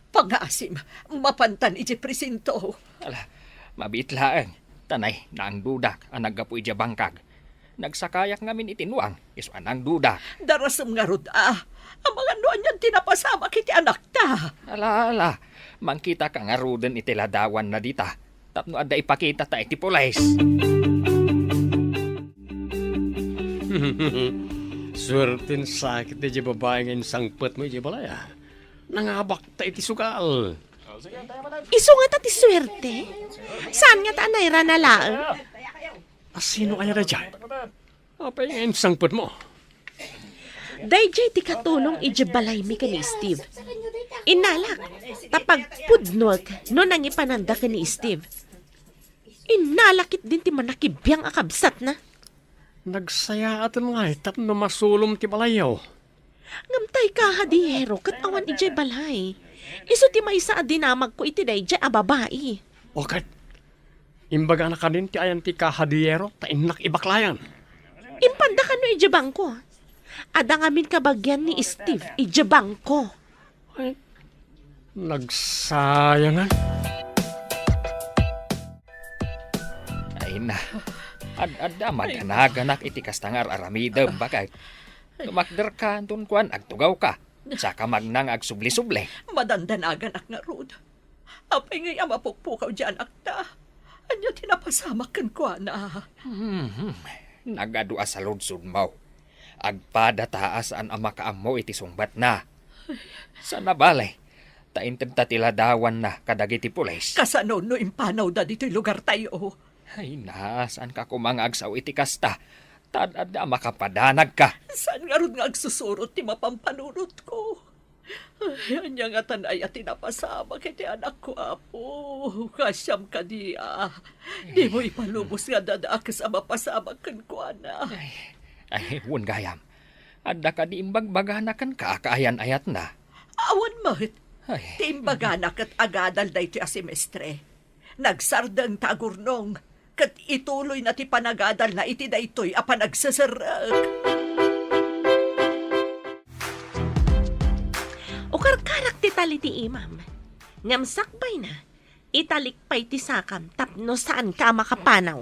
Pangngaasim, mapantan idiay presinto. Ala, mabiit laeng. Ta nay, naangdudak a naggapu idiay bangkag. Nagsakayak ngamin iti nuang, isu a naangdudak. Darasem ngarud a. Amangan no anian ti napasamak iti anakta. Ala, ala. Mangkitaka ngaruden iti ladawanna dita. Tapno adda ipakitata iti pulis. Suerten sakit diay babai nga insangpetmo idiay balay, a. Nangabakta iti sugal. Isu ngata ti suerte? Saan ngata a nairana laeng? A, sino aya daydiay? Apay nga insangpetmo? Daydiay ti katulong idiay balaymi ken ni Steve. Innalak, ta pagpudnoek no nangipananda ken ni Steve. Innalak ketdin ti manakibiang a kabsatna. Nagsayaaten ngay tapno masulom ti balayyo. Ngem tay kahadiyero ket awan idiay balay. Isu ti maysa a dinamagko iti daydiay a babai. O ket, imbagana kadin ti ayan ti kahadiyero ta innak ibaklayan. Impanda kano idiay bangko. Adda ngamin kabagian ni Steve idiay bangko. Ay, nagsayangan. Ay na, ad-adda madanaganak iti kasta nga ar-aramidem, baket. Tumakderka, anton kuan, agtugawka. Saka magna nga agsubli-subli. Madandanaganak ngarud. Apay ngay a mapukpukaw diay anakta? Ania ti napasamak kenkuana? Hmm, nagadu a saludsodmo. Agpada ta a saan a makaammo iti sungbatna. Sana bale, ta intedta ti ladawanna kadagiti pulis. Kasano no impanawda ditoy lugartayo? Ay na, saanka koma nga agsao iti kasta. Ta ad-adda a makapadanagka. Saan ngarud nga agsusurot ti mapan panunotko? Ay, ania ngatan aya ti napasamak iti anakko, Apo? Kasiam kadi a dimo ipalubos nga adda dakes a mapasamak kenkuana? Ay, ay, wen gayam. Adda kadi imbagbagana kenka a kaayan-ayatna? Awan met. Ay. Ti imbagana ket agadal daytoy a semestre. Nagsardeng ta agurnong, ket ituloyna ti panagadalna iti daytoy a panagseserrek. Ukarkarak ti tali ti imam. Ngem sakbayna, italik pay ti sakam tapno saanka a makapanaw.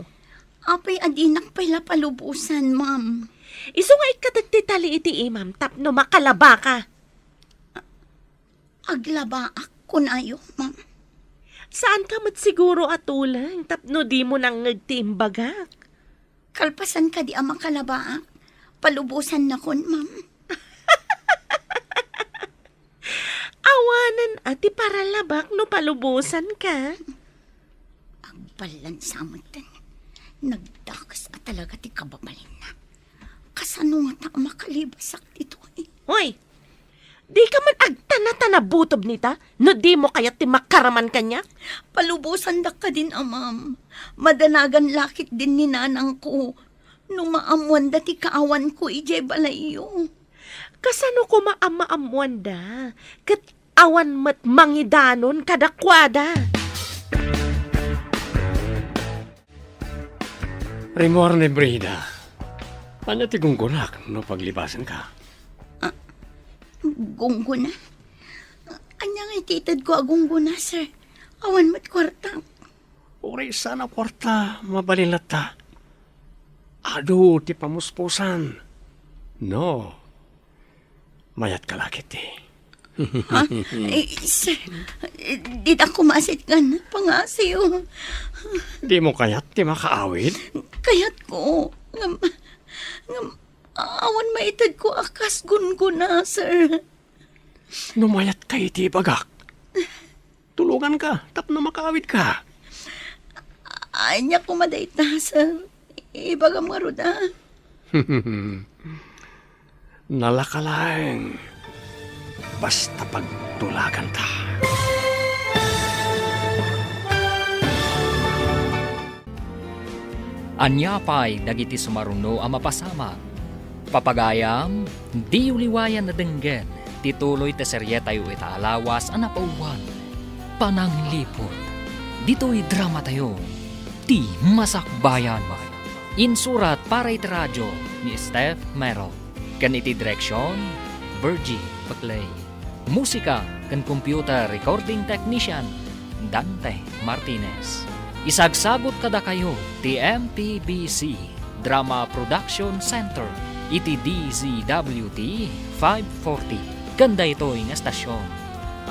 Apay a dinak pay la palubosan, ma'am? Isu nga ikkatek ti tali iti imam tapno makalabaka. Aglabaak, kunayo, ma'am. Saanka met siguro a tuleng tapno dimo nangngeg ti imbagak? Kalpasan kadi a makalabaak, palubosannakon, ma'am. Awanen a ti paralabak no palubosanka. Ballansa metten, nagdakes a talaga ti kababalinna. Kasano ngata a makalibasak ditoy? Hoy! Dika man agtana-tana butob nita, no dimo kayat ti makaraman kaniak? Palubosandak kadin, amam. Madanagan la ketdin ni nanangko no maammoanda ti kaawanko idiay balayyo. Kasano koma a maammoanda? Ket awan met mangidanon kadakuada. Rimmuar ni Brida. Ania ti gunggonak no paglibasenka? Ah, gunggona? Ania ngay ti itedko a gunggona, sir? Awan met kuarta. Uray saan a kuarta, mabalin latta. Adu ti pamuspusan. No, mayatka la ketdi. Ha? Eh, sir, dita kumasit kan pangasiw. Dimo kayat ti makaawid? Kayatko. Ngem, ngem, awan maitedko a kas gunggona, sir. No mayatka iti ibagak, tulonganka tapno makaawidka. Ania koma dayta, sir? Ibagam ngarud, a. Nalaka laeng basta pagtulaganta. Ania pay dagiti sumaruno a mapasamak? Papagayam, diyo liwayan a denggen ti tuloy ti serietayo ita a lawas a napauluan, Panangliput. Ditoy dramatayo, Ti Masakbayan. Insurat para iti radio ni Steph Mero, ken iti direksion, Virgie Paclay. Musika ken computer recording technician, Dante Martinez. Isagsagut kadakayo ti M P B C Drama Production Center iti D Z W T five forty ken daytoy nga estasion.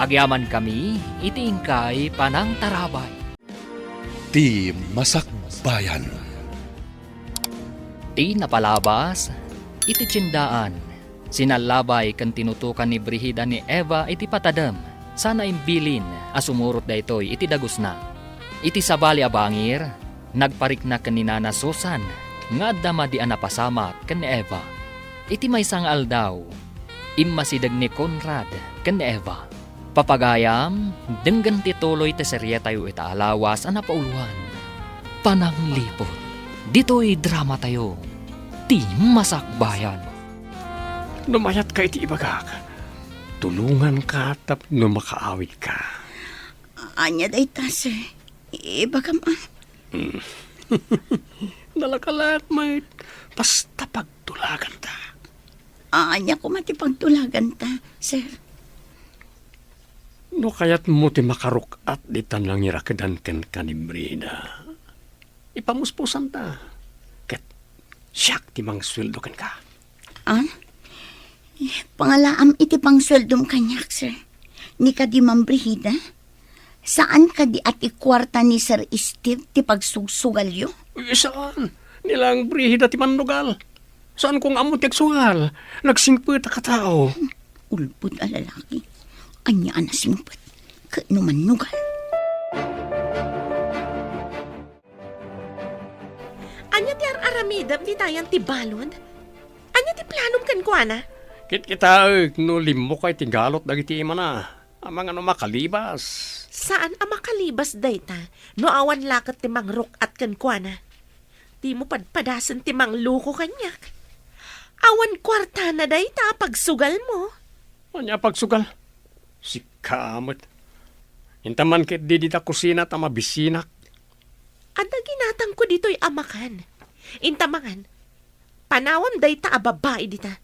Agyamankami iti inkay panangtarabay. Ti Masakbayan. Ti napalabas iti tiendaan, sinallabay ken tinutokan ni Brigida ni Eva iti patadem, sana imbilin a sumurot daytoy iti dagusna. Iti sabali a bangir, nagparikna ken ni Nana Susan nga adda madi a napasamak ken ni Eva. Iti maysa nga aldaw, immasideg ni Conrad ken ni Eva. Papagayam, denggen ti tuloy ti serietayo ita a lawas a napauluan, Panangliput. Ditoy dramatayo, Ti Masakbayan. No mayatka iti ibagak, tulonganka tapno makaawidka. Ania dayta, sir? Ibagam, a. Hmm. Nalaka laeng met, basta pagtulaganta. Ania koma ti pagtulaganta, sir? No kayatmo ti makaruk-at dita nangirakedan kenka ni Brida, ipamuspusanta, ket siak ti mangsueldo kenka. Ah? Pangalaam iti pangsueldom kaniak, sir. Ni kadi, Ma'am Brigida? Saan kadi a ti kuarta ni Sir Steve ti pagsugsugalyo? Uy, saan? Ni laeng Brigida ti mannugal. Saanko nga ammo ti agsugal. Nagsingpet a katao. Ulbod a lalaki. Ania a nasingpet? Ket no mannugal? Ania ti ar-aramidem ditayan ti balud? Ania ti planom kenkuana? Kitkitaek no limmukay ti galot dagiti imana. Amangan no makalibas. Saan a makalibas dayta no awan la ket ti mangruk-at kenkuana. Dimo padpadasen ti mangloko kaniak. Awan kuartana dayta a pagsugalmo. Ania a pagsugal? Sika met. Inta man ketdi dita kusina ta mabisinak. Adda ginatangko ditoy a makan. Inta mangan. Panawam dayta a babai dita.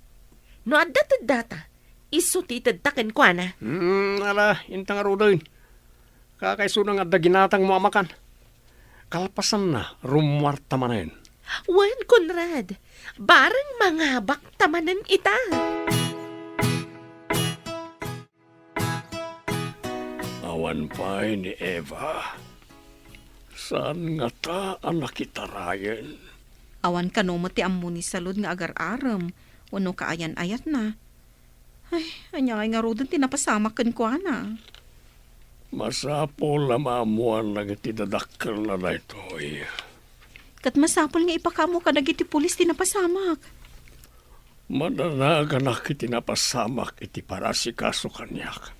No adda teddata, isu ti itedta kenkuana. Hmm, ala, inta ngaruden. Kakaisuna nga adda ginatangmo a makan. Kalpasanna, rummuarta manen. Wen, Conrad, bareng mangabakta manen ita. Awan pay ni Eva. Saan ngata a nakitarayen? Awan kano met ti ammo ni Salud nga agar-arem wenno kaayan-ayatna. Ay, ania ngay ngaruden ti napasamak kenkuana? Masapul a maammoan dagiti dadakkelna daytoy. Ket masapul nga ipakaammo kadagiti pulis ti napasamak. Madanaganak iti napasamak iti parasikaso kaniak.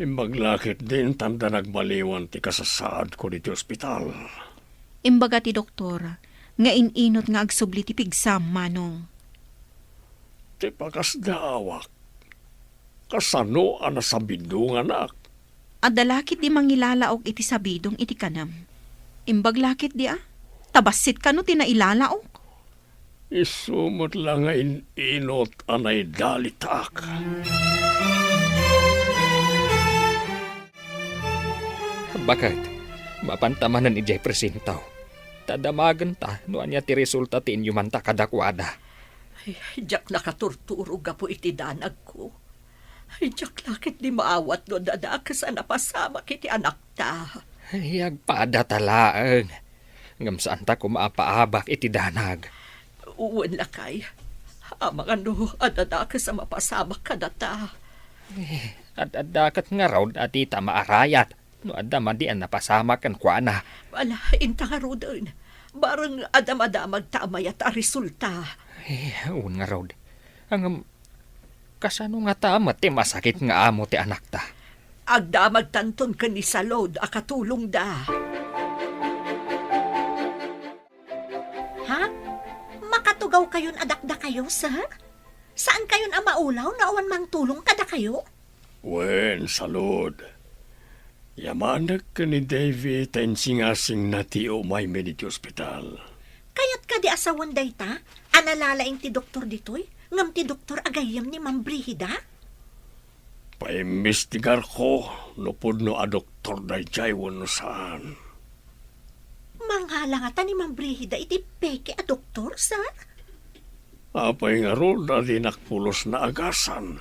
Imbag la ketdi intanda nagbaliwan ti kasasaadko ditoy ospital. Imbaga ti doktor nga in-inot nga agsubli ti pigsam, Manong. Ti pakasdaawak, kasano a nasabidonganak? Adda la ketdi mangilalaok iti sabidong iti kanem. Imbag la ketdi a, ta bassit kano ti nailalaok. Isu met la nga in-inot a naidalitak. Baket, mapanta manen idiay presinto. Ta damagenta no ania ti resulta ti inyumanta kadakuada. Ay, diak nakaturturo gapu iti danagko. Ay, diak la ketdi maawat no adda dakes a napasamak iti anakta. Ay, agpadata laeng. Ngem saanta koma a paabak iti danag. Wen lakay, amangan no adda dakes a mapasamak kadata. Eh, ad-adda ket ngarud a dita maarayat no adda madi a napasamak kenkuana. Ala, inta ngaruden. Bareng adda madamagta a mayat a resulta. Eh, wen ngarud. Ngem, kasano ngata met ti masakit nga amo ti anakta? Agdamagtanton ken ni Salud a katulongda. Ha? Makatugawkayon a dakdakayo, sir? Saankayon a maulaw no awan mangtulong kadakayo? Wen, Salud. Yamanek ken ni Davy ta insingasingna ti umaymi ditoy ospital. Kayat kadi a sawen dayta a nalalaing ti doktor ditoy, ngem ti doktor a gayyem ni Ma'am Brigida? Paimbestigarko no pudno a doktor daydiay wenno saan. Mangala ngata ni Ma'am Brigida iti peke a doktor, sir? Apay ngarud a dinak pulos naagasan?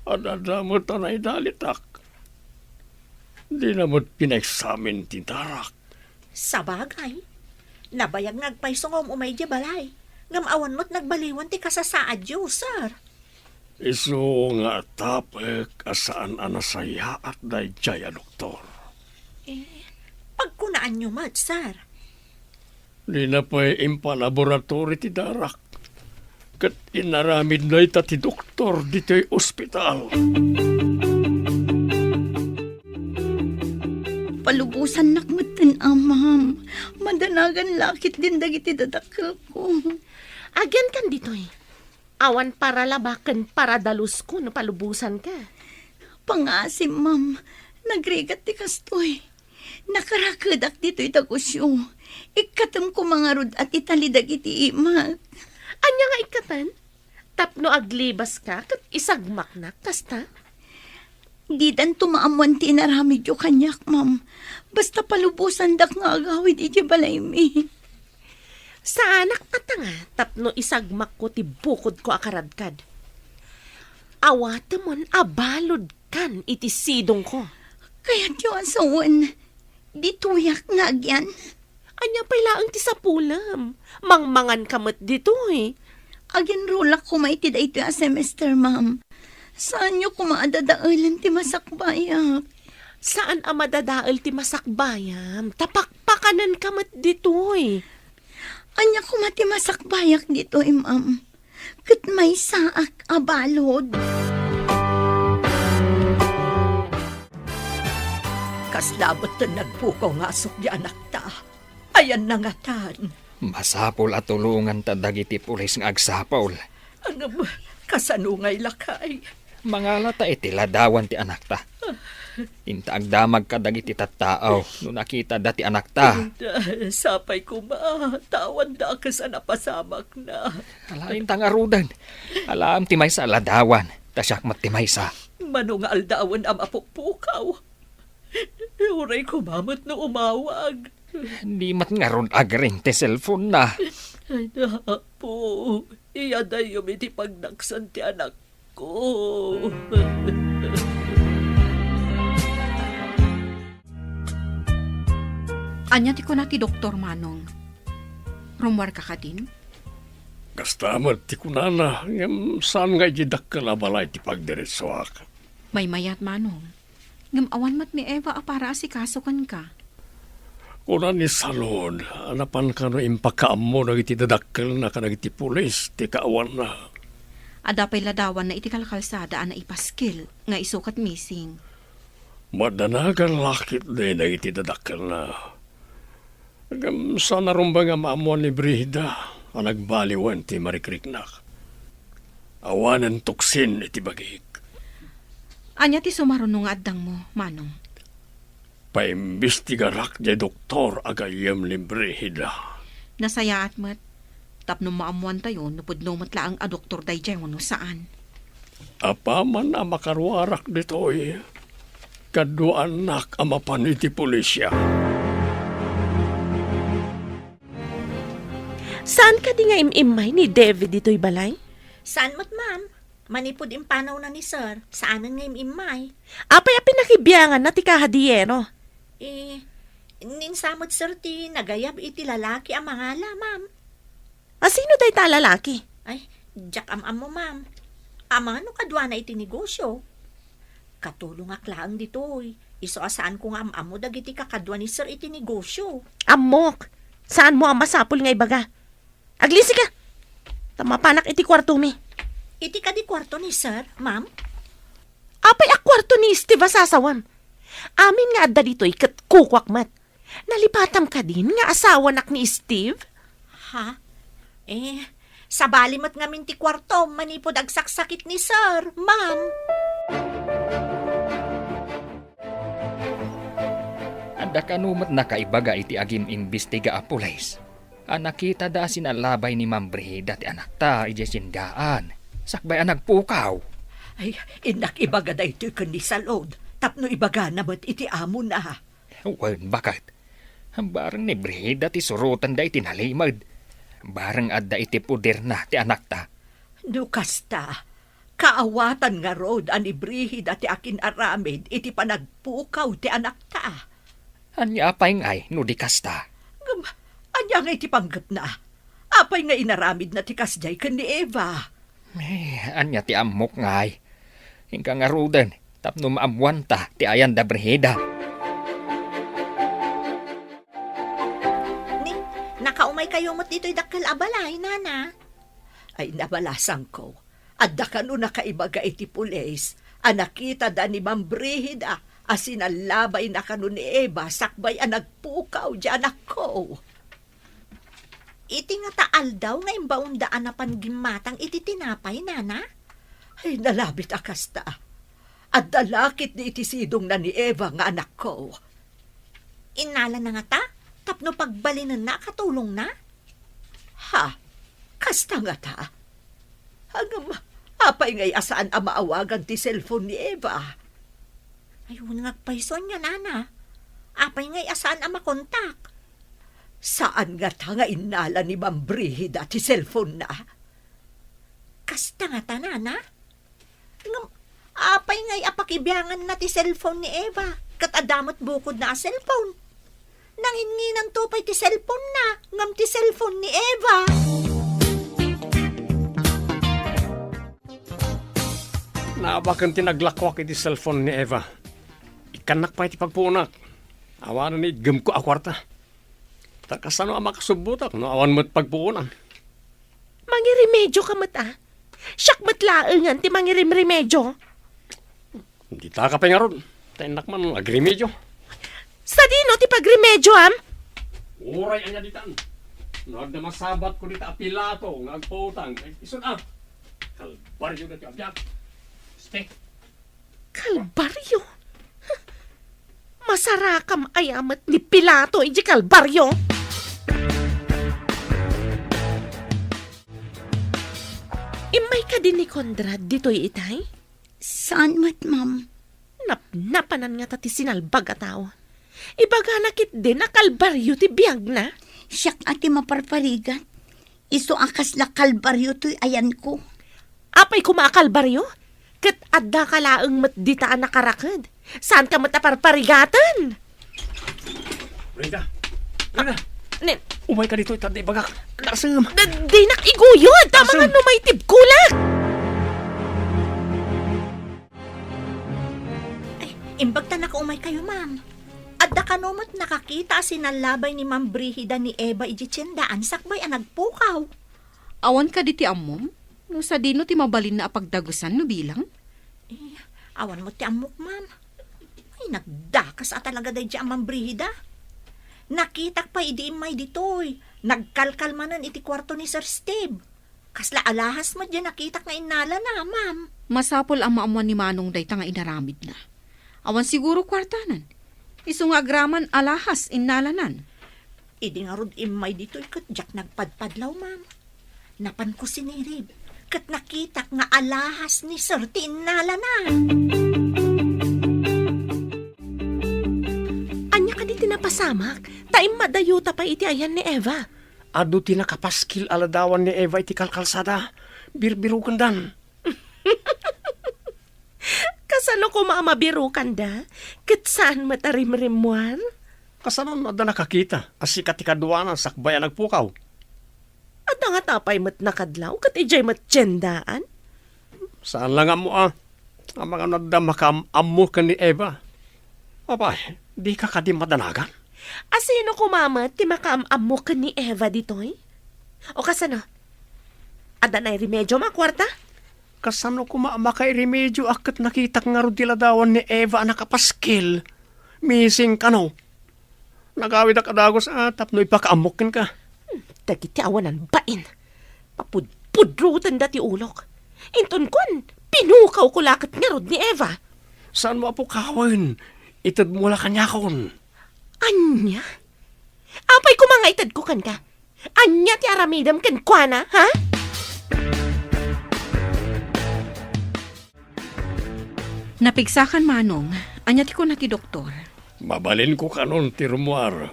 Ad-adda met a naidalitak. Dina met pinaeksamin ti darak. Sabagay, nabayag nga agpayso nga um-umay idiay balay, ngem awan met nagbaliwan ti kasasaadyo, sir. Isu nga atapek a saan a nasayaat daydiay a doktor. Eh, pagkunaanyo met, sir. Dina pay impalaboratory ti darak. Ket inaramid dayta ti doktor ditoy ospital. Palubosannak metten, a, ma'am. Madanagan la ketdin dagiti dadakkelko. Agiankan ditoy. Awan paralaba ken paradalusko no palubosanka. Pangaasim, ma'am. Nagrigat ti kastoy. Nakarakedak ditoy dagusyo. Ikkatem koma ngarud a ti tali dagiti imak. Ania nga ikkaten? Tapno aglibaska ket isagmaknak, kasta? Didanto maammoan ti inaramidyo kaniak, ma'am. Basta palubosandak nga agawid idiay balaymi. Saanak a tanga tapno isagmakko ti bukodko a karadkad. Awatemon a baludkan iti sidongko. Kayatyo a sawen, ditoyak nga agian. Ania pay laeng ti sapulem? Mangmanganka met ditoy. Aginrulak koma iti daytoy a semester, ma'am. Saanyo koma a dadaelen ti masakbayak. Saan a madadael ti masakbayam, ta pakpakanenka met ditoy. Ania koma ti masakbayak ditoy, ma'am? Ket maysaak a balud. Kasla met ti nagpukaw nga asukdi anakta. Ayanna ngatan. Masapul a tulonganta dagiti pulis nga agsapul. Ngem, kasano ngay lakay? Mangalata iti ladawan ti anakta. Inta agdamag kadagiti tattao no nakitada ti anakta. Inta, sapay koma, ta awan dakes a napasamakna. Ala, inta ngaruden. Alaem ti maysa a ladawan, ta siak met ti maysa. Mano nga aldawen a mapukpukaw? Uray koma met no umawag. Di met ngarud agring ti cellphone-na. Ay, Apo, iyadayom iti pagdaksan ti anakko. Ania ti kuna ti doktor, Manong? Rummuarka kadin? Kasta met ti kunana, ngem saan nga idiay dakkel a balay ti pagdiretsuak. Maymayat, Manong. Ngem awan met ni Eva a para asikaso kenka. Kuna ni Salud a napan kano impakaammo dagiti dadakkelna kadagiti pulis ti kaawanna. Adda pay ladawanna iti kalkalsada a naipaskil nga isu ket missing. Madanagan la ketdi dagiti dadakkelna. Ngem saan a rumbeng a maammuan ni Brigida a nagbaliwen ti marikriknak. Awanen tuksin iti bagik. Ania ti sumaruno nga addangmo, Manong? Paimbestigarak diay doktor a gayyem ni Brigida. Nasayaat met. Tapno maammuantayo no pudno met laeng a doktor daydiay wenno saan. Apaman a makaruarak ditoy, kaduaannak a mapan iti pulisya. Saan kadi nga im-immay ni David ditoy balay? Saan met, ma'am. Manipud impanawna ni Sir, saanen nga im-immay. Apay a pinakibianganna ti kahadiyero? Eh, ninsa met, Sir, ti nagayab iti lalaki a mangala, ma'am. A sino dayta a lalaki? Ay, diak am-ammo, ma'am. Amangan no kaduana iti negosyo. Katulongak laeng ditoy. Isu a saanko nga am-ammo dagiti kakadua ni Sir iti negosyo. Ammok. Saanmo a masapul nga ibaga. Aglisika! Ta mapanak iti kuartomi. Iti kadi kuarto ni Sir, ma'am? Apay a kuarto ni Steve a sasawam? Amin nga adda ditoy ket kukuak met. Nalipatam kadin nga asawanak ni Steve? Ha? Eh, sabali met ngamin ti kuartom manipud agsaksakit ni Sir, ma'am. Adda kano met nakaibaga iti agim-imbestiga a pulis a nakitada a sinalabay ni Ma'am Brigida ti anakta idiay sindaan, sakbay a nagpukaw. Ay, innak ibaga daytoy ken ni Salud, tapno ibagana met iti amona. Wen, baket. Bareng ni Brigida ti surotenda iti nalimed. Bareng adda iti poderna ti anakta. No kasta, kaawatan ngarud a ni Brigida ti akin-aramid iti panagpukaw ti anakta. Ania pay ngay no di kasta? Ngem, ania ngay ti panggepna? Apay nga inaramidna ti kasdiay ken ni Eva? Eh, ania ti ammok ngay? Inka ngaruden tapno maammuanta ti ayan da Brigida. Ni, nakaumaykayo met ditoy dakkel a balay, nana? Ay, nabalasangko. Adda kano nakaibaga iti pulis a nakitada ni Ma'am Brigida a sinalabayna kano ni Eva sakbay a nagpukaw diay anakko. Iti ngata aldaw nga imbaonda a napan gimmatang iti tinapay, nana? Ay, nalabit a kasta. Adda la ketdi iti sidongna ni Eva nga anakko. Innalana ngata tapno pagbalinenna a katulongna? Ha? Kasta ngata? Ngem, apay ngay a saan a maawagan ti cellphone ni Eva? Ay, wen nga agpayso ania, nana. Apay ngay a saan a makontak? Saan ngata nga innala ni Ma'am Brigida ti cellphone-na? Kasta ngata, nana? Ngem, apay ngay a pakibianganna ti cellphone ni Eva, ket adda met bukodna a cellphone? Nanginnginanto pay ti cellphone-na, ngem ti cellphone ni Eva. Naabaken ti naglakuak iti cellphone ni Eva. Ikkannak pay ti pagpuonak. Awanen ni itgemko a kuarta. Ta kasano a makasubbotak no awan met pagpuonan? Mangiremedio ka met, a? Siak met laengen ti mangirimremedio. Dita ka pay ngarud. Ta innak man agremedio. Sadino ti pagremedioam? Uray ania ditan. No adda masabatko dita a pilato nga agpautang, ay, isun a. Kalbario daytoy a biag. Ste. Kalbario? Masarakam aya met ni Pilato idiay Kalbario? Immay kadi ni Conrad ditoy itay? Saan met, ma'am. Napnapanan ngata ti sinalbag a tao. Ibagana ketdin a kalbario ti biagna. Siak a ti maparparigat. Isu a kasla kalbario toy ayanko. Apay koma a kalbario? Ket addaka laeng met dita a nakaraked. Saanka met a parparigaten. Rita! Rita! Nen. Umayka ditoy, ta adda ibagak. Narsem. Da-, dinak iguyod! Tama nga no maitibkolak! Ay, Imbag ta nakaumaykayo, ma'am. Adda kano met nakakita a sinallabay ni Ma'am Brigida ni Eva idiay tiendaan sakbay a nagpukaw? Awan kadi ti ammom? No sadino ti mabalinna a pagdagusan no bilang? Eh, awan met ti ammok, ma'am. Ay, nagdakas a talaga daydiay a Ma'am Brigida. Nakitak pay idi immay ditoy. Nagkalkal manen iti kuarto ni Sir Steve. Kasla alahas met diay nakitak nga innalana, ma'am. Masapul a maammuan ni Manong dayta nga inaramidna. Awan siguro kuartanan. Isu nga agraman alahas innalanan. Idi ngarud immay ditoy ket diak nagpadpadlaw, ma'am. Napanko sinirib, ket nakitak nga alahas ni Sir ti innalana. Ania kadi ti napasamak? Ta immadayuta pay iti ayan ni Eva. Adu ti nakapaskil a ladawan ni Eva iti kalkalsada. Birbirukendan. Kasano koma a mabirukanda? Ket saan met a rimrimmuar? Kasano no adda nakakita a sika ti kaduana sakbay a nagpukaw? Adda ngata pay met nakadlaw ket idiay met tiendaan? Saan la nga ammo a, amangan no adda makaam-ammo ken ni Eva. Apay, dika kadi madanagan? A sino koma met ti makaam-ammo ken ni Eva ditoy? O kasano? Adda nairemedio a kuarta? Kasano koma a makairemedio a ket nakitak ngarud ti ladawan ni Eva a nakapaskil? Missing kano? Nagawidak a dagus a tapno ipakaammok kenka. Hmm, dagiti awanan bain. Papudpudrotenda ti ulok. Inton kuan, pinukawko la ket ngarud ni Eva. Saanmo a pukawen? Itedmo la kaniakon. Ania? Apay koma nga itedko kenka? Ania ti aramidem kenkuana, ha? Napigsakan, Manong. Ania ti kuna ti doktor? Mabalinko kanon ti rummuar.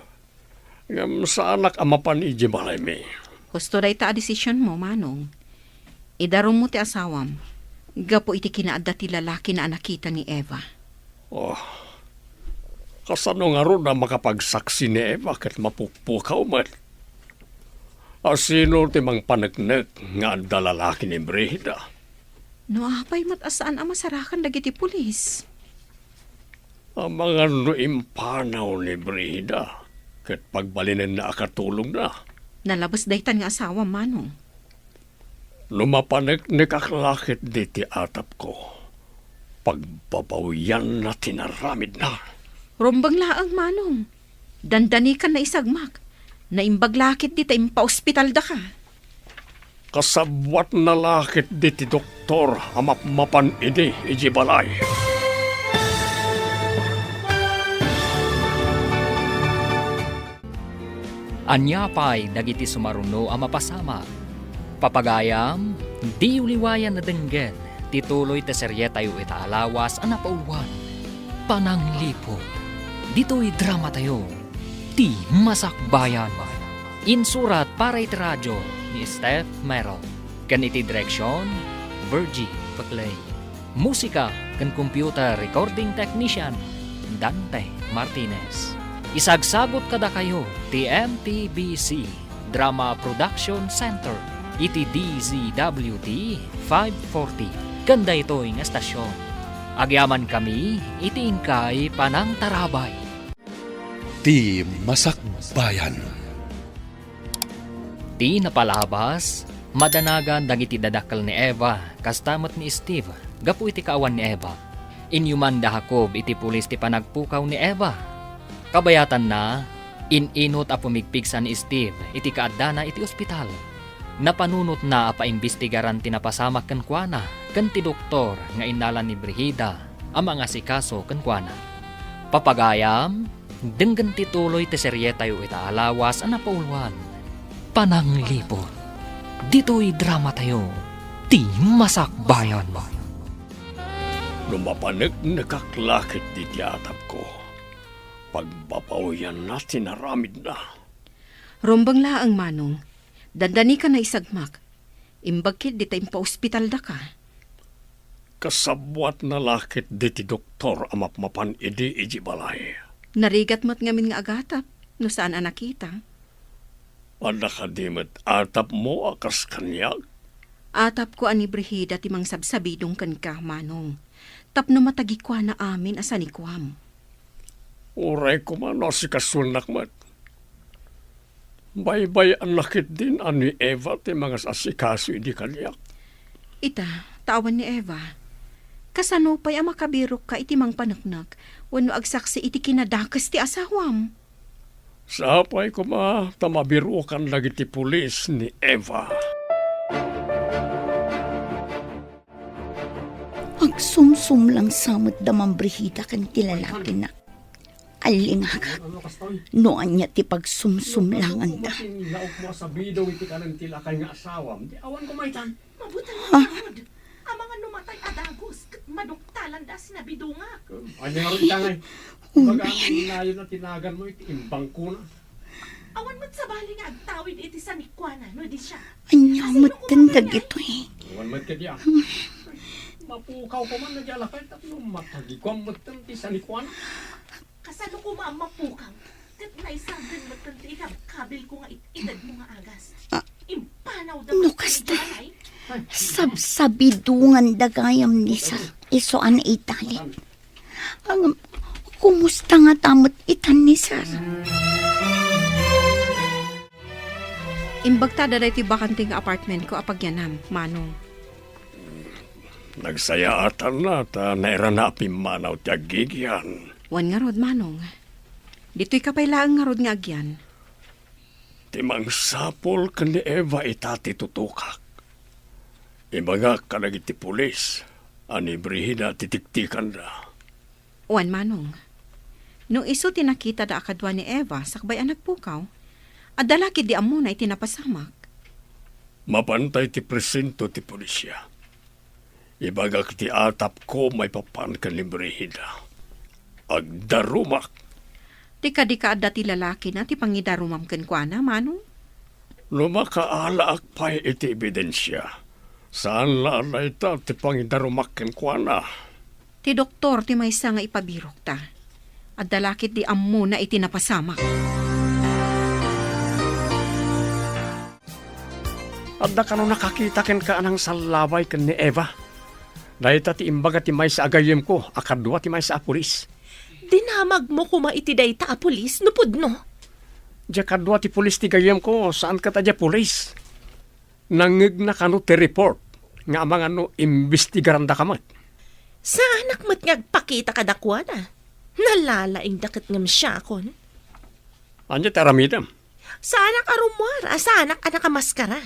Ngem saanak a mapan idiay balaymi. Husto dayta a desisionmo, Manong. Idarummo ti asawam gapu iti kinaadda ti lalakina a nakita ni Eva. Oh, kasano ngarud a makapagsaksi ni Eva ket mapukpukaw met? A sino ti mangpaneknek nga adda lalaki ni Brigida? No apay met a saan a masarakan dagiti pulis? Amangan no impanaw ni Brigida ket pagbalinenna a katulongna. Nalabes daytan nga asawam, Manong. No mapaneknekak la ketdi ti atapko, pagbabawianna ti naramidna. Rumbeng laeng, Manong. Dandanikan naisagmak. Naimbag la ketdi ta impaospitaldaka. Kasabuatna la ketdi ti doktor a mapmapan idi idiay balay. Ania pay dagiti sumaruno a mapasamak? Papagayam, diyo liwayan a denggen ti tuloy ti serietayo ita a lawas a napauluan, Panangliput. Ditoy dramatayo, Ti Masakbayan. Insurat para iti radio ni Steph Merrill, ken iti direksion, Virgie Paclay. Musika ken computer recording technician, Dante Martinez. Isagsagut kadakayo ti M T B C Drama Production Center iti D Z W T five forty ken daytoy nga estasion. Agyamankami iti inkay panangtarabay. Ti Masakbayan. Ti napalabas, madanagan dagiti dadakkel ni Eva, kasta met ni Steve, gapu iti kaawan ni Eva. Inyuman da Jacob iti pulis ti panagpukaw ni Eva. Kabayatanna, in-inut a pumigpigsa ni Steve iti kaaddana iti ospital. Napanunotna a paimbestigaran ti napasamak kenkuana ken ti doktor nga innala ni Brigida a mangasikaso kenkuana. Papagayam, denggen ti tuloy ti serietayo ita a lawas a napauluan, Panangliput. Ditoy dramatayo, Ti Masakbayan. No mapaneknekak la ketdi ti atapko, pagbabawianna ti naramidna. Rumbeng laeng, Manong. Dandanikan naisagmak. Imbag ketdi ta impaospitaldaka. Kasabuatna la ketdi ti doktor a mapmapan idi idiay balay. Narigat met ngamin nga agatap no saan a nakita. Adda kadi met atapmo a kas kaniak? Atapko a ni Brigida ti mangsabsabidong kenka, Manong. Tapno matagikuana amin a sanikuam. Uray koma no asikasuennak met. Baybay-anna ketdin a ni Eva ti mangas-asikaso idi kaniak. Ita, ta awan ni Eva. Kasano pay a makabirokka iti mangpaneknek wenno agsaksi iti kinadakes ti asawam? Sapay koma ta mabirokan dagiti pulis ni Eva. Agsumsumlang sa met da Ma'am Brigida ken ti lalakina. Allingagak, no ania ti pagsumsumlanganda. Laok mo a sabido iti kanan ti lakay nga asawam. Di awan ko maitan. Mabuti nga Ha? Amangan no matay a dagus, ket maduktalanda a sinabidongak. Ania nga ita ngay? Baga ang inayon na tinagan mo iti imbangkuna. Awan met sabali nga agtawid iti sanikuana, no di siya. Ania Kasino met kung ten mamangay? Dagitoy? Awan met kadi ah. Mapukaw ko man na di alakay tapno matagikuan met ten ti sanikuana. Kasano koma a mapukaw? Ket naisagden met ten ti ikabkabil ko nga it-itedmo nga agas. Ah, Impanaw da no met kasta, dagiti alay. Sabsabidongan da gayam ni Sir. Isu a naitalit. Ang, kumusta nga ta met itan ni Sir? Imbagta da daytoy bakante nga apartment ko a pagyanam, Manong. Nagsayaatanna ta nairana a pimmanaw ti aggigyan. Wen ngarud, Manong. Ditoy ka pay laeng ngarud nga agyan. Ti mangsapul ken ni Eva ita ti tutokak. Ibagak kadagiti pulis a ni Brigida ti tiktikanda. Wen, Manong. No isu ti nakitada a kadua ni Eva sakbay a nagpukaw, adda la ketdi ammona iti napasamak. Mapantay ti presinto ti polisia. Ibagak ti atapko maipapan ken ni Brigida. Agdarumak. Ti kadi ka adda ti lalakina ti pangidarumam kenkuana, Manong? No makaalaak pay iti ebidensia, saan la a dayta ti pangidarumak kenkuana. Ti doktor ti maysa nga ipabirokta. Adda la ketdi ammona iti napasamak. Adda kano nakakita kenka a nangsallabay ken ni Eva? Dayta ti imbaga ti maysa a gayyemko a kadua ti maysa a pulis. Dinamagmo koma iti dayta a pulis no pudno? Dia kadua ti pulis ti gayyemko, saan ket a dia pulis. Nangngegna kano ti report nga amangan no imbestigarandaka met. Saanak met nga agpakita kadakuada. Nalalaingda ket ngem siakon. Ania ti aramidem? Saanak a rummuar a saanak a nakamaskara.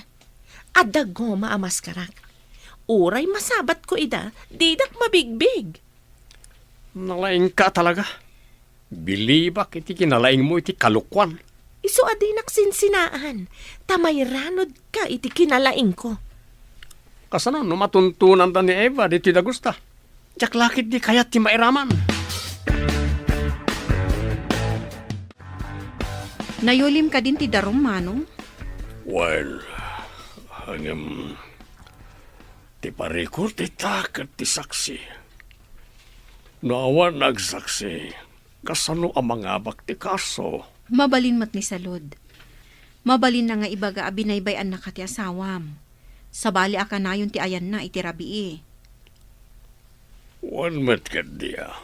Adda goma a maskarak. Uray masabatko ida, didak mabigbig. Nalaingka talaga. Bilibak iti kinalaingmo iti kalokuan. Isu a dinak sinsinaan, ta mairanudka iti kinalaingko. Kasano no matuntonanda ni Eva ditoy dagusta? Diak la ketdi kayat ti mairaman. Nayulim kadin ti darum, Manong? Well, ngem, ti parikut ita ket ti saksi. No awan nagsaksi, kasano a mangabak ti kaso? Mabalin met ni Salud. Mabalinna nga ibaga a binaybay-annaka ti asawam. Sabali a kanayon ti ayanna iti rabii. Wen met ketdi a.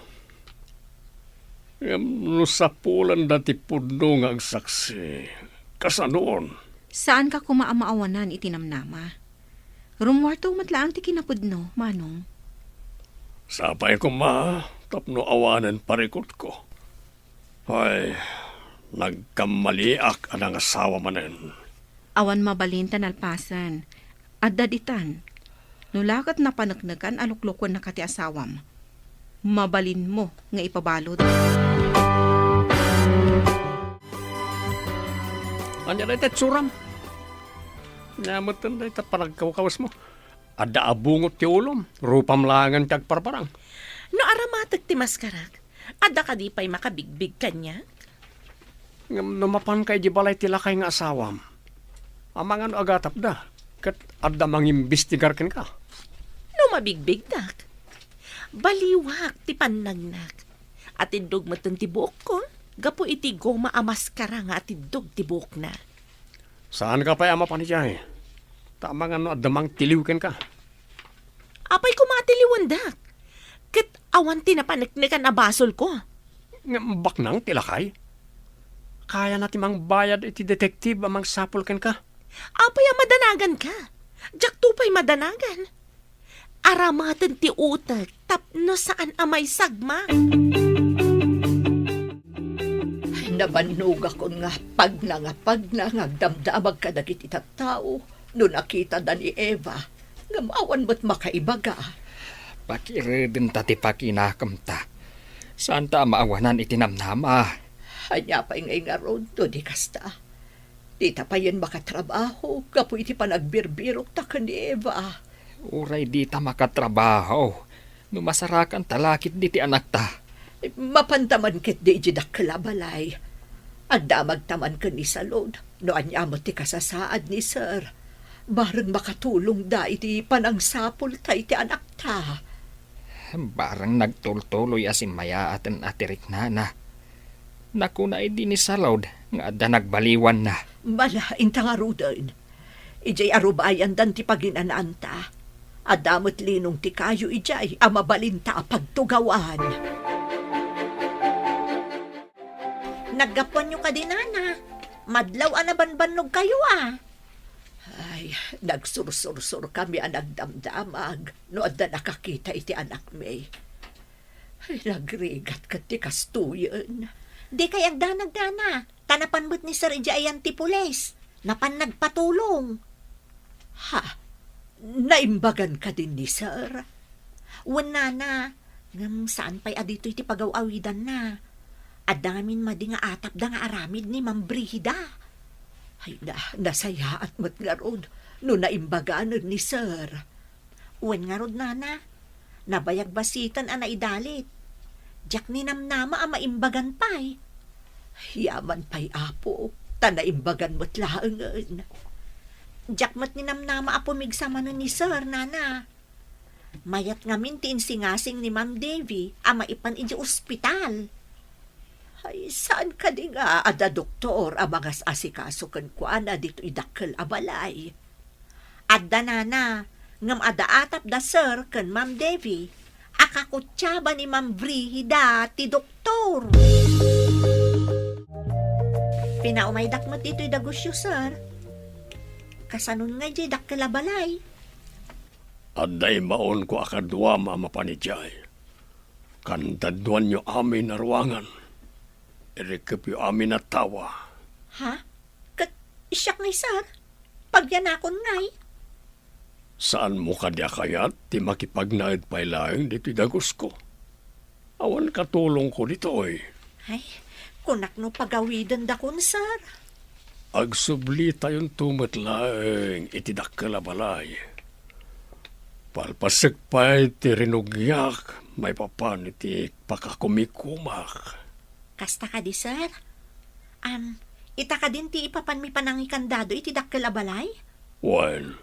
Ngem no sapulanda ti pudno nga agsaksi, kasanoon? Saanka koma a maawanan iti namnama. Rummuarto met laeng ti kinapudno, Manong. Sapay koma tapno awanen parikutko. Ay, nagkammaliak a nangasawa manen. Awan mabalin ta nalpasen. Adda ditan. No la ket napaneknekan a luklukuennaka ti asawam, mabalinmo nga ipabalud. Ania dayta itsuram? Ania metten dayta panagkawkawesmo? Adda a bungot ti ulom, rupam laengen ti agparparang. No aramatek ti maskarak, adda kadi pay makabigbig kaniak? Ngem no mapanka idiay balay ti lakay nga asawam, amangan no agatapda, ket adda mangimbestigar kenka. No mabigbigdak, baliwak ti pannagnak. Atiddog metten ti buokko, gapu iti goma a maskara nga atiddog ti buokna. Saanka pay a mapan idiay, ta amangan no adda mangtiliw kenka. Apay koma a tiliwendak? Ket Awan ti napaneknekan a basolko. Ngem baknang ti lakay? Kayana ti mangbayad iti detective a mangsapul kenka. Apay a madanaganka? Diakto pay madanagan. Aramaten ti utek tapno saan a maisagma. Nabannogakon nga pagna nga pagna nga agdamdamag kadagiti tattao no nakitada ni Eva, ngem awan met makaibaga. Pakiredenta ti pakinakemta. Saanta a maawanan iti namnama. Ania pay ngay ngarud no di kasta? Dita payen makatrabaho gapu iti panagbirbirokta ken ni Eva. Uray dita makatrabaho, no masarakanta la ketdi ti anakta. Mapanta man ketdi idiay dakkel a balay. Agdamagta man ken ni Salud, no ania met ti kasasaad ni Sir. Bareng makatulongda iti panangsapulta iti anakta. Bareng nagtultuloy a simmayaaten a ti riknana. Nakuna idi ni Salud nga adda nagbaliwanna. Malainta ngaruden. Idiay arubayandan ti paginanaanta. Adda met linong ti kayo idiay a mabalinta a pagtugawan. Naggapuanyo kadi, Nana. Madlaw a nabanbannogkayo, a. Ay, nagsursursurkami a nagdamdamag no adda nakakita iti anakmi. Ay, nagrigat ket ti kastoyen. Dikay agdanag, Nana, ta napan met ni Sir idiay ayan ti pulis. Napan nagpatulong. Ha? Naimbagan kadin ni Sir? Wen, Nana, ngem saan pay a ditoy ti pagaw-awidanna. Adda ngamin madi nga atapda nga aramid ni Ma'am Brigida. Ay na, nasayaat met ngarud no naimbaganen ni Sir. Wen ngarud, Nana, nabayag basiten a naidalit. Diak ninamnama a maimbagan pay. Yaman pay, Apo, ta naimbagan met laengen. Diak met ninamnama a pumigsa manen ni Sir, Nana. Mayat ngamin ti insingasing ni Ma'am Devi a maipan idiay ospital. Ay, saan kadi nga adda doktor a mangas-asikaso kenkuana ditoy dakkel a balay? Adda, Nana, ngem adda atapda Sir ken Ma'am Devi a kakutiaba ni Ma'am Brigida ti doktor. Pinaumaydak met ditoy dagusyo, Sir. Kasanon nga idiay dakkel a balay? Adda immaonko a kaduam a mapan idiay. Kandaduanyo amin a ruangan. Irikepyo amin a tawa. Ha? Ket siak ngay, Sir? Pagyanakon ngay? Saanmo kadi a kayat ti makipagnaed pay laeng ditoy dagusko? Awan katulongko ditoy. Ay, kunak no pagawidendakon, Sir. Agsublitayonto met laeng iti dakkel a balay. Palpasek pay ti rinugyak maipapan iti pakakumikumak. Kasta kadi, Sir? Am, ita kadin ti ipapanmi panangikandado iti dakkel a balay? Wen,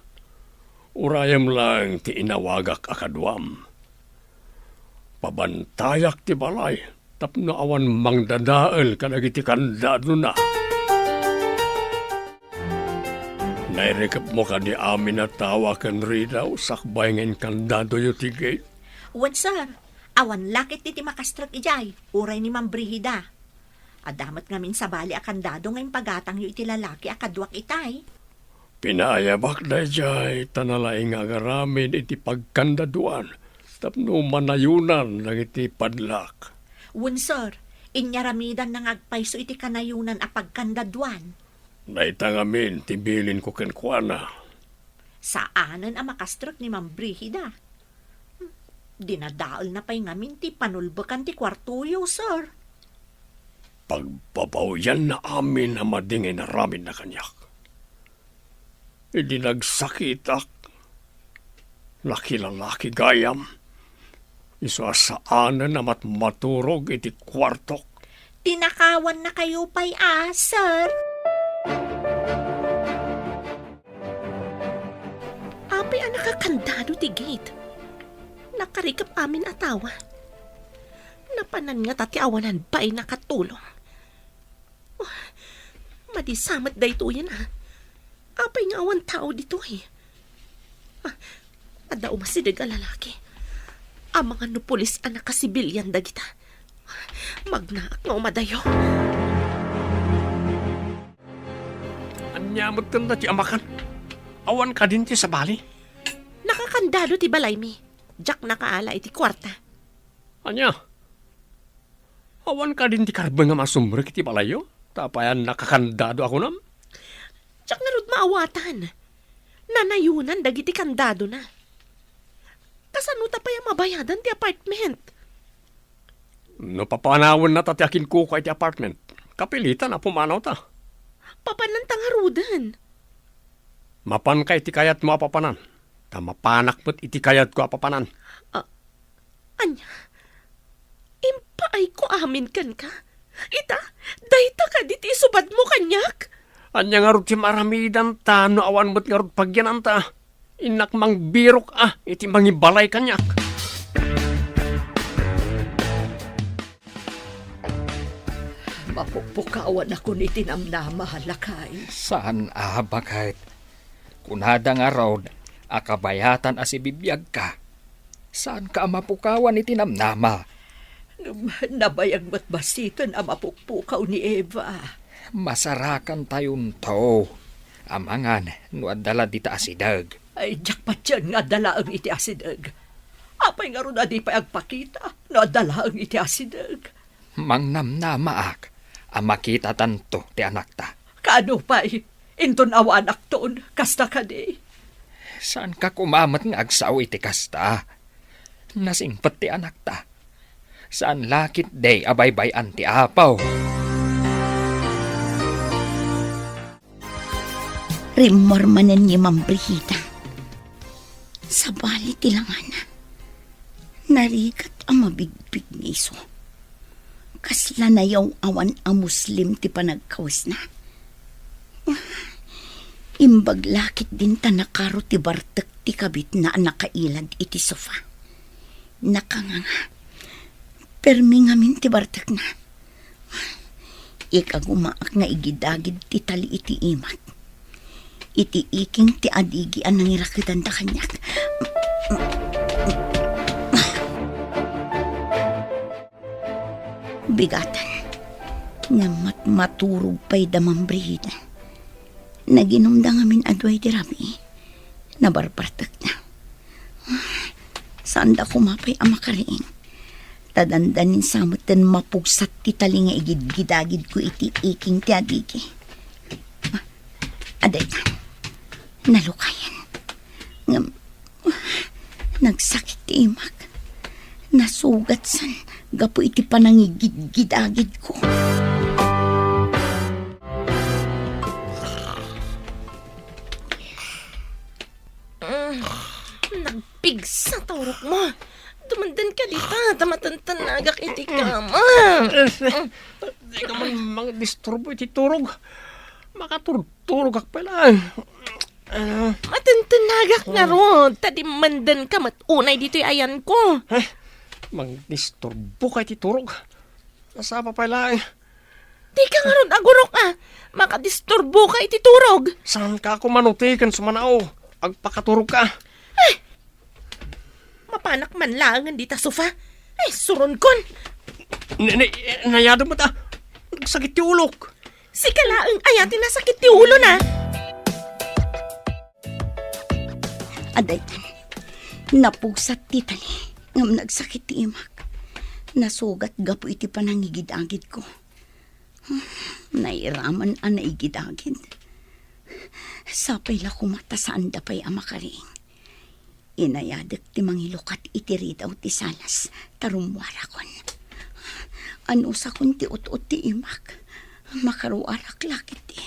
urayem laeng ti inawagak a kaduam. Pabantayak ti balay tapno awan mangdadael kadagiti kandadona. Nairikepmo kadi amin a tawa ken ridaw sakbay nga inkandadoyo ti gate? Wen, sir. Awan la ketdi ti makastrek idiay, uray ni Ma'am Brigida. Adda met ngamin sabali a kandado nga impagatangyo iti lalaki a kaduak itay. Pinaayabak daydiay ta nalaing nga agaramid iti pagkandaduan tapno manayonan dagiti padlak. Wen, sir, inyaramidanna nga agpayso iti kanayonan a pagkandaduan. Dayta ngamin ti bilinko kenkuana. Saanen a makastrek ni Ma'am Brigida. Hmm, dinadaelna pay ngamin ti panulbekan ti kuartoyo, sir. Pagbabawianna amin a madi nga inaramidna kaniak. Idi nagsakitak, nakilalaki gayam, isu a saanen a matmaturog iti kuartok. Tinakawannakayo pay a, sir. Apay a nakakandado ti gate? Nakarikep amin a tawa. Napanan ngata ti awanan bain a katulong. Oh, madi sa met daytoyen a. Apay nga awan tao ditoy? Ah, adda umasideg a lalaki. Amangan no pulis a nakasibilian dagita. Magnaak nga umadayo. Ania met kanta ti amakan? Awan kadin ti sabali? Nakakandado ti balaymi. Diak nakaala iti kuarta. Ania? Awan kadin ti karbeng a masumrek iti balayyo? Ta apay a nakakandado a kunam? Diak ngarud maawatan. Nanayonan dagiti kandadona. Kasano ta pay a mabayadan ti apartment? No papanawennata ti akinkukua iti apartment, kapilitan a pumanawta. Papananta ngaruden. Mapanka iti kayatmo a papanan, ta mapanak met iti kayatko a papanan. Ah, ania? Impaayko amin kenka? Ita, dayta kadi ti isubadmo kaniak? Ania ngarud ti maaramidanta no awan met ngarud pagyananta? Innak mangbirok a iti mangibalay kaniak. Mapukpukawanakon iti namnama, lakay. Saan a, baket. Kunada ngarud a kabayatan a sibibiagka. Saanka a mapukawan iti namnama. Ngem nabayag met basiten a mapukpukaw ni Eva. Masarakantayonto. Amangan no adda la dita asideg. Ay, diak patien nga adda laeng iti asideg. Apay ngarud a di pay agpakita no adda laeng iti asideg? Mangnamnamaak a makitatanto ti anakta. Kaano pay? Inton awanakton, kasta kadi? Saanka koma met nga agsao iti kasta? Nasingpet ti anakta. Saan la ketdi a baybay-an ti Apo. Rimmor manen ni Ma'am Brigida. Sabali ti langana. Narigat a mabigbig ni isu. Kasla nayaw-awan a Muslim ti panagkawesna. Imbag la ketdin ta nakaro ti bartek ti kabitna a nakailad iti sofa. Nakanganga. Permi ngamin ti bartekna. Ikagumaak nga igidagid ti tali iti imak. Iti iking ti adigi a nangirakidanda kaniak. Bigatan. Ngem mat-, maturog pay da Ma'am Brigida. Naginumda ngamin a dua iti rabii. Nabarbartekna. Saanda koma pay a makariing. Ta dandanin sa metten mapugsat ti tali nga igidgidagidko iti iking ti adigi. Adayta. Nalukayan. Ngem, nagsakit ti imak. Nasugatsan gapu iti panangigidgidagidko. Mm, nagpigsa ta urokmo. Dumandanka dita, ta matentenagak iti kama. Dika man mangdisturbo iti turog. Makaturturogak pay laeng. Ah. Matentenagak ngarud, ta dimmandanka met unay ditoy ayanko. Eh, mangdisturboka iti turog. Nasapa pay laeng. Dika ngarud agurok a makadisturboka iti turog. Saanka a kumanuti ken sumanao. Agpakaturogka. Ay! Mapanak man laengen dita sofa. Ay, suronkon. Ni, ni, nayadem met a. Nagsakit ti ulok. Sika laeng aya ti nasakit ti ulona. Adaytan, napugsat ti tali, ngem nagsakit ti imak. Nasugat gapu iti panangigidagidko. Nairaman a naigidagid. Sapay la koma ta saanda pay a makariing. Inayadek ti mangilukat iti ridaw ti salas, ta rummuarakon. Anusakon ti ut-ut ti imak. Makaruarak la ketdi.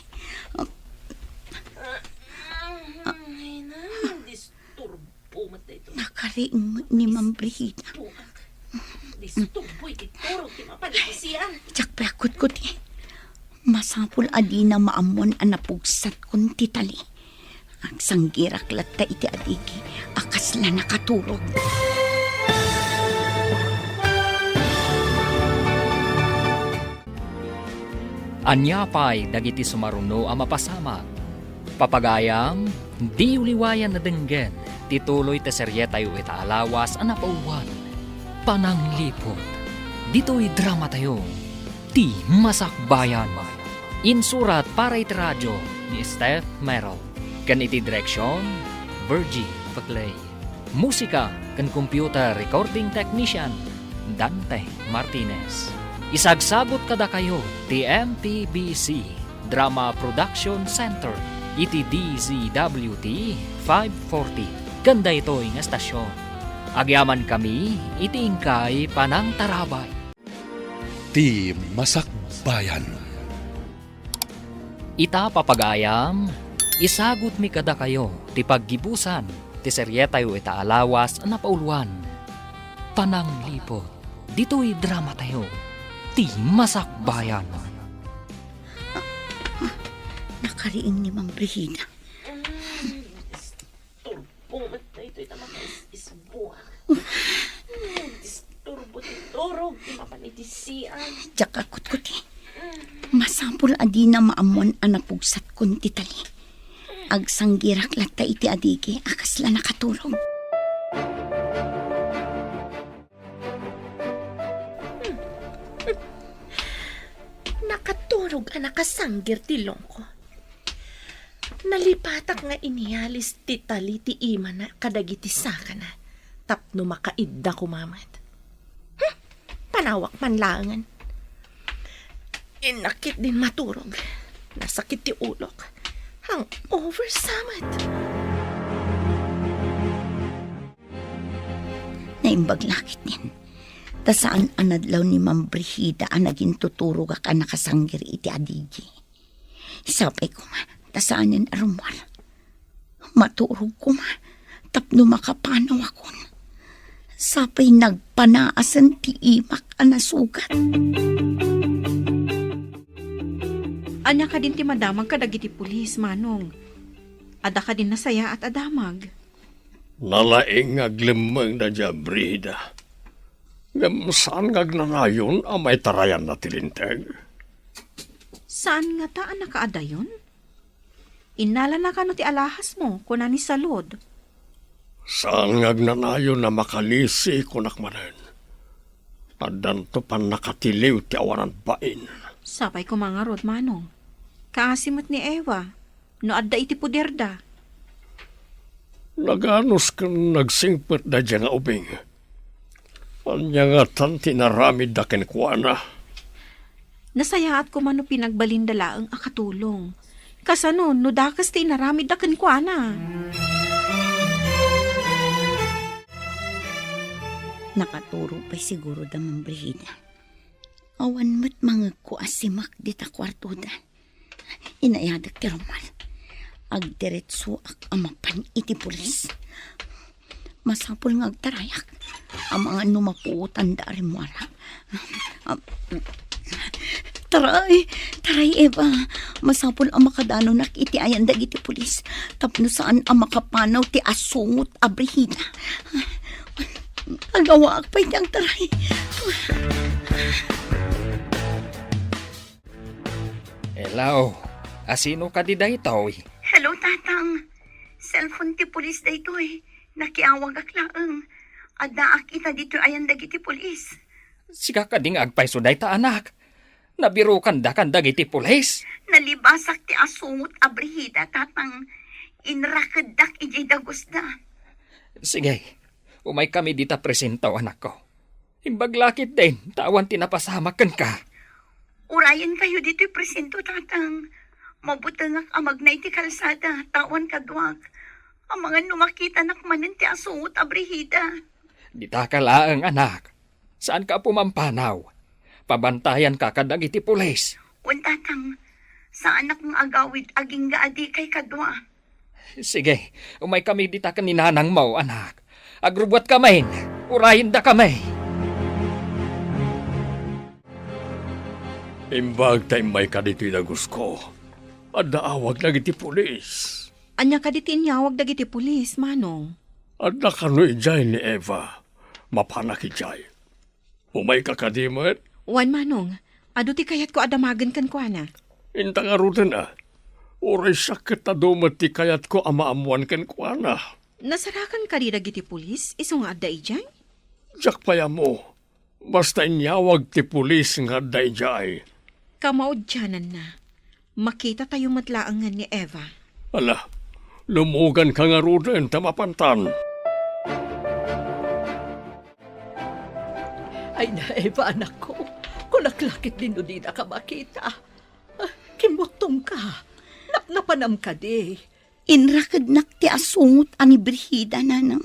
Ay, na, disturbo met daytoy. Nakariing met ni Ma'am Brigida. Disturbo iti turog ti mapanagisian. Diak pay a kutkuti. Masapul a dina maammuan a napugsatkon ti tali. Agsanggirak latta iti adigi a kasla nakaturog. Ania pay dagiti sumaruno a mapasamak? Papagayam, diyo liwayan a denggen ti tuloy ti serietayo ita a lawas a napawan, Panangliput. Ditoy dramatayo, Ti Masakbayan. Insurat para iti radio ni Steph Merrill. Ken iti direksion, Virgie Paclay. Musika ken computer recording technician, Dante Martinez. Isagsagut kadakayo ti M P B C Drama Production Center iti D Z W T five forty ken daytoy nga estasion. Agyamankami iti inkay panangtarabay. Ti Masakbayan. Ita, papagayam, isagutmi kadakayo ti paggibusan ti serietayo ita a lawas a napauloan, Panangliput, ditoy dramatayo, Ti Masakbayan. Nakariing ni Mang Brigida. Turbo met daytoy ta makaisisbuak. Disturbo ti turog ti mapan iti sian. Diak a kutkuti. Masapul a dina maammuan a napugsatkon ti tali. Agsanggirak latta iti adigi a kasla nakaturog. Nakaturog a nakasanggir ti longko. Nalipatak nga inialis ti tali ti imana kadagiti sakana tapno makaidda koma met. Hmm, panawak man laengen. Innak ketdin maturog. Nasakit ti ulok. Hangover sa met. Naimbag la ketdin. Ta saan a nadlaw ni Ma'am Brigida a nagintuturogak a nakasanggir iti adigi. Sapay koma, ta saanen a rummuar. Maturog koma, tapno makapanawakon. Sapay nagpanaasen ti imak a nasugat. Ania kadin ti madamag kadagiti pulis, Manong? Adda kadin nasayaat a damag? Nalaing nga aglemmengda diay Brigida. Ngem saan nga agnanayon a maitarayanna ti linteg? Saan ngata a nakaadayon? Innalana kano ti alahasmo, kuna ni Salud. Saan nga agnanayon a makalisi, kunak manen. Addanto pannakatiliw ti awanan bain. Sapay koma ngarud, Manong. Kaasi met ni Eva, no adda iti poderda. Naganos ken nagsingpet daydiay nga ubing. Ania ngatan ti inaramidda kenkuana? Nasayaat koma no pinagbalinda laeng a katulong. Kasano no dakes ti inaramidda kenkuana? Nakaturog pay siguro da, Ma'am Brigida. Awan met mangegko a simak dita kuartoda. Inayadek ti rummuar. Agdiretsoak a mapan iti pulis. Masapul nga agtarayak. Amangan no mapuotanda a rimmuarak. Am-, taray, taray, Eva. Masapul a makadanonak iti ayan dagiti pulis. Tapno saan a makapanaw ti asungot a Brigida. Agawaak pay ti agtaray. Hello, asino kadi daytoy? Hello, Tatang. Cellphone ti pulis daytoy. Nakiawagak laeng. Addaak ita ditoy ayan dagiti pulis. Sika kadi nga agpayso dayta, anak? Nabirukandakan dagiti pulis? Nalibasak ti asungot a Brigida, Tatang. Inrakeddak idiay dagusda. Sige, umaykami dita presinto, anakko. Imbag la ketdin, ta awan ti napasamak kenka. Urayenkayo ditoy presinto, Tatang. Mabutengak a magna iti kalsada, ta awan kaduak. Amangan no makitanak manen ti asungot a Brigida. Ditaka laeng, anak. Saanka a pumampanaw. Pabantayanka kadagiti pulis. Wen, Tatang. Saanak nga agawid agingga a dikay kadua. Sige, umaykami dita ken ni nanangmo, anak. Agrubbuatkami. Urayendakami. Imbag ta immayka ditoy dagusko, adda awag dagiti pulis. Ania kadi ti inyawag dagiti pulis, Manong? Adda kano idiay ni Eva. Mapanak idiay. Umayka kadi met? Wen, Manong. Adu ti kayatko a damagen kenkuana. Inta ngaruden a. Uray siak ket adu met ti kayatko a maammoan kenkuana. Nasarakan kadi dagiti pulis isu nga adda idiay? Diak pay ammo. Basta inyawag ti pulis nga adda idiay. Kamaudiananna, makitatayo met laengen ni Eva. Ala, lumuganka ngaruden ta mapantan. Ay na, Eva, anakko. Kunak la ketdi no dinaka makita. Ah, kimmuttongka. Napnapanam kadi. Inrakednak ti asungot a ni Brigida, nanang.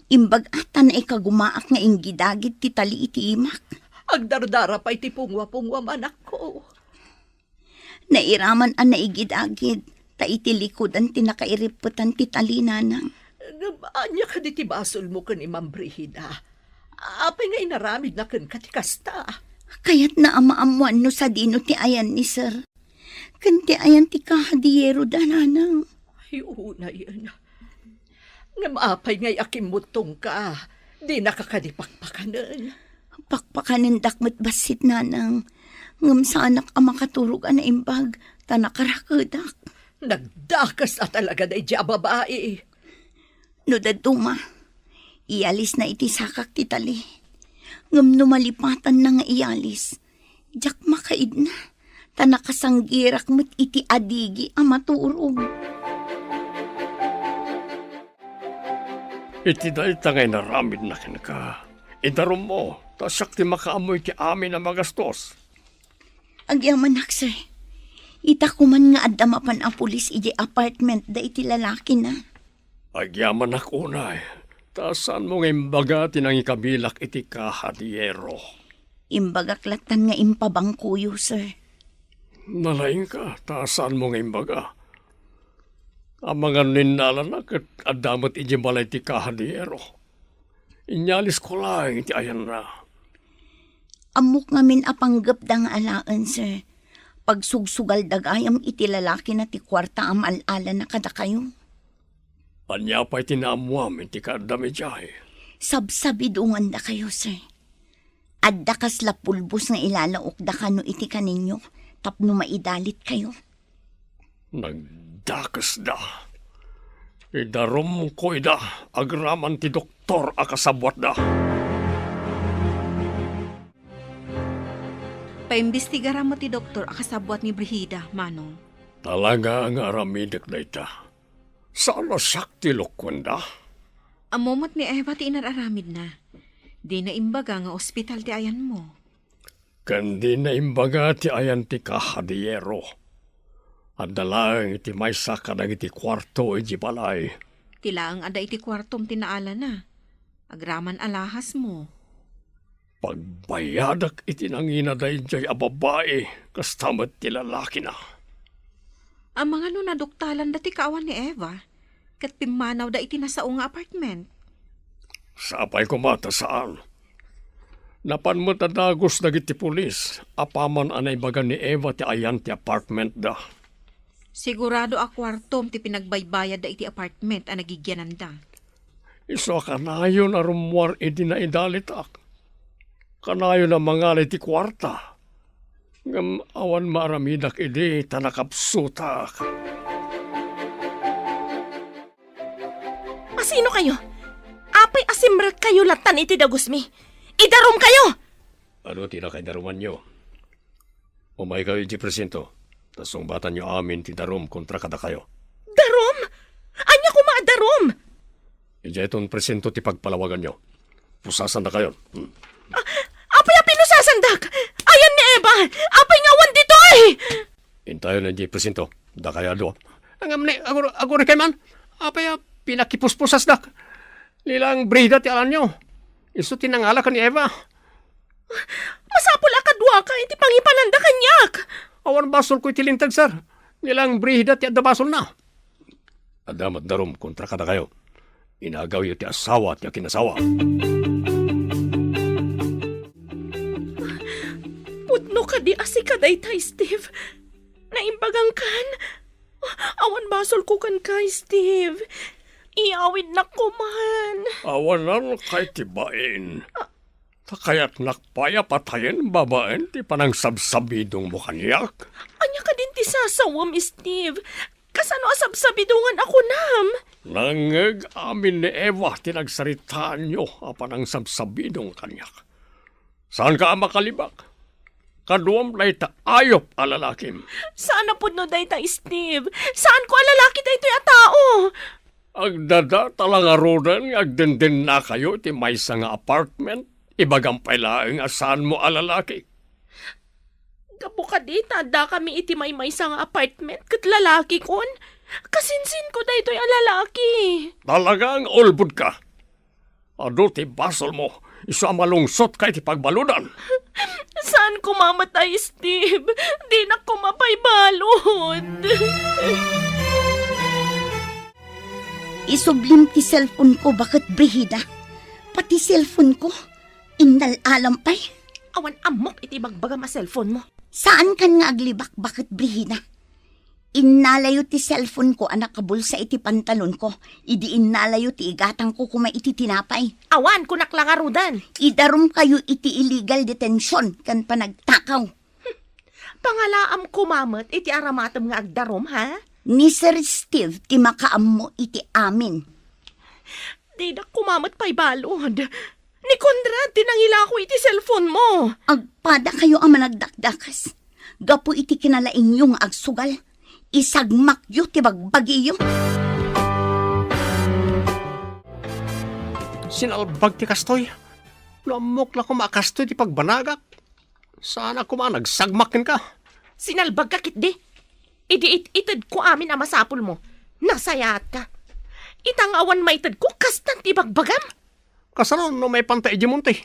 Imbag-a ta naikagumaak nga inggidagid ti tali iti imak. Agdardara pay ti pungwa-pungwam, anakko. Nairaman a naigidagid, ta iti likudan ti nakairippetan ti tali, nanang. Ngem ania kadi ti basolmo ken ni Ma'am Brigida? Apay nga inaramidna kenka ti kasta? Kayatna a maammoan no sadino ti ayanni, sir. Ken ti ayan ti kahadiero da, nanang. Ay, unayen. Ngem apay ngay a kimmuttongka? Dinaka kadi pakpakanen? Pakpakanendak met bassit, nanang. Ngem saanak a makaturog a naimbag, ta nakarakedak. Nagdakes a talaga daydiay a babai. No dadduma, iyalisna iti sakak ti tali. Ngem no malipatanna nga iyalis, diak makaidna, ta nakasanggirak met iti adigi a maturog. Iti dayta nga inaramidna kenka, idarummo, ta siak ti makaammo iti amin a magastos. Agyamanak, sir. Ita koman nga adda mapan a pulis idiay apartment da iti lalakina. Agyamanak unay, ta saanmo nga imbaga ti nangikabilak iti kahadiero? Imbagak lattan nga impabangkoyo, sir. Nalaingka, ta saanmo nga imbaga? Amangan no innalana ket adda met idiay balay ti kahadiero. Inyalisko laeng iti ayanna. Ammok ngamin a panggepda nga alaen, sir. Pagsugsugalda gayam iti lalakina ti kuarta a maal-alana kadakayo. Ania pay ti naammoam iti kaaddam idiay? Sabsabidongandakayo, sir. Adda kasla pulbos nga ilalaokda kano iti kaninyo tapno maidalitkayo. Nagdakesda. Idarumko ida agraman ti doktor a kasabuatda. Paimbestigaram met ti doktor a kasabuat ni Brigida, Manong. Talaga nga aramidek dayta. Saan a siak ti lukuenda? Ammo met ni Eva ti inar-aramidna. Dina imbaga nga ospital ti ayanmo. Ken dina imbaga ti ayan ti kahadiero. Adda laeng iti maysa kadagiti kuarto iti balay. Ti laeng adda iti kuartom ti naalana. Agraman alahasmo. Pagbayadak iti nangina daydiay a babai, kasta met ti lalakina. Amangan no naduktalanda ti kaawan ni Eva, ket pimmanawda iti nasao nga apartment. Sapay koma ta saan. Napan met a dagus dagiti pulis apaman a naibaga ni Eva ti ayan ti apartmentda. Sigurado a kuartom ti pinagbaybayadda iti apartment a nagigyananda. Isu a kanayon a rummuar idi naidalitak. Kanayon a mangala iti kuarta. Ngem awan maaramidak idi ta nakapsutak. Asino kayo? Apay a simrekkayo lattan iti dagusmi? Idarum kayo! Ano ti nakaidarumanyo? Umaykayo iti presinto, ta sungbatanyo amin ti darum kontra kadakayo. Darum? Ania koma a darum? Idiayton presinto ti pagpalawaganyo. Pusasandakayon. Hmm. A-, apay a pinusasandak? Ayan ni Eva! Apay nga awan ditoy? Intayon idiay presinto. Dakayo a dua. Ngem ni, agur-, agurikay man. Apay a pinakipuspusasdak? Ni laeng Brigida ti alanyo. Isu ti nangala ken ni Eva. Masapul a kaduaka iti pangipananda kaniak. Awan basolko iti linteg, sir. Ni laeng Brigida ti adda basolna. Adda met darum kontra kadakayo. Inagawyo ti asawa ti akinasawa. Pudno kadi a sika dayta, Steve? Naimbagangkan? Awan basolko kenka, Steve. Iyawidnak koman. Awanan kay ti bain. Ta kayatnak pay a patayen babaen ti panangsabsabidongmo kaniak. Ania kadin ti sasawem, Steve? Kasano a sabsabidongan a kunam? Nangngeg amin ni Eva ti nagsaritaanyo a panangsabsabidong kaniak. Saanka a makalibak? Kaduam dayta ayup a lalakim. Saan a pudno dayta, Steve. Saanko a lalaki daytoy a tao. Agdadata la ngaruden nga agdendennakayo iti maysa nga apartment. Ibagam pay laeng a saanmo a lalaki. Gapu kadi ta addakami iti maymaysa nga apartment ket lalakikon. Kasinsinko daytoy a lalaki. Talaga nga ulbodka. Adu ti basolmo, isu a malungsotka iti pagbaludan. Saan koma met, ay, Steve? Dinak koma pay balud. Isublim ti cellphone ko baket Brigida. Pati cellphone ko, innal-alam pay. Awan ammok iti bagbagam a cellphone mo. Saankan nga aglibak baket Brigida. Innalayo ti cellphone ko a nakabulsa iti pantalon ko, idi innalayo ti igatang ko koma iti tinapay. Awan, kunak la ngaruden. Idarumkayo iti illegal detention ken panagtakaw. Pangalaam koma met iti aramatem nga agdarum, ha? Ni Sir Steve ti makaammo iti amin. Dinak koma met pay balud. Ni Conrad ti nangilako iti cellphone mo. Agpadakayo a managdakdakes. Gapu iti kinalaingyo nga agsugal, isagmakyo ti bagbagiyo. Sinalbag ti kastoy. No ammok la koma a kastoy ti pagbanagak, saanak koma a nagsagmak kenka. Sinalbagka ketdi. Idi it-itedko amin a masapulmo, nasayaatka. Ita nga awan maitedko, kastan ti ibagbagam. Kasano no maipanta idiay monte?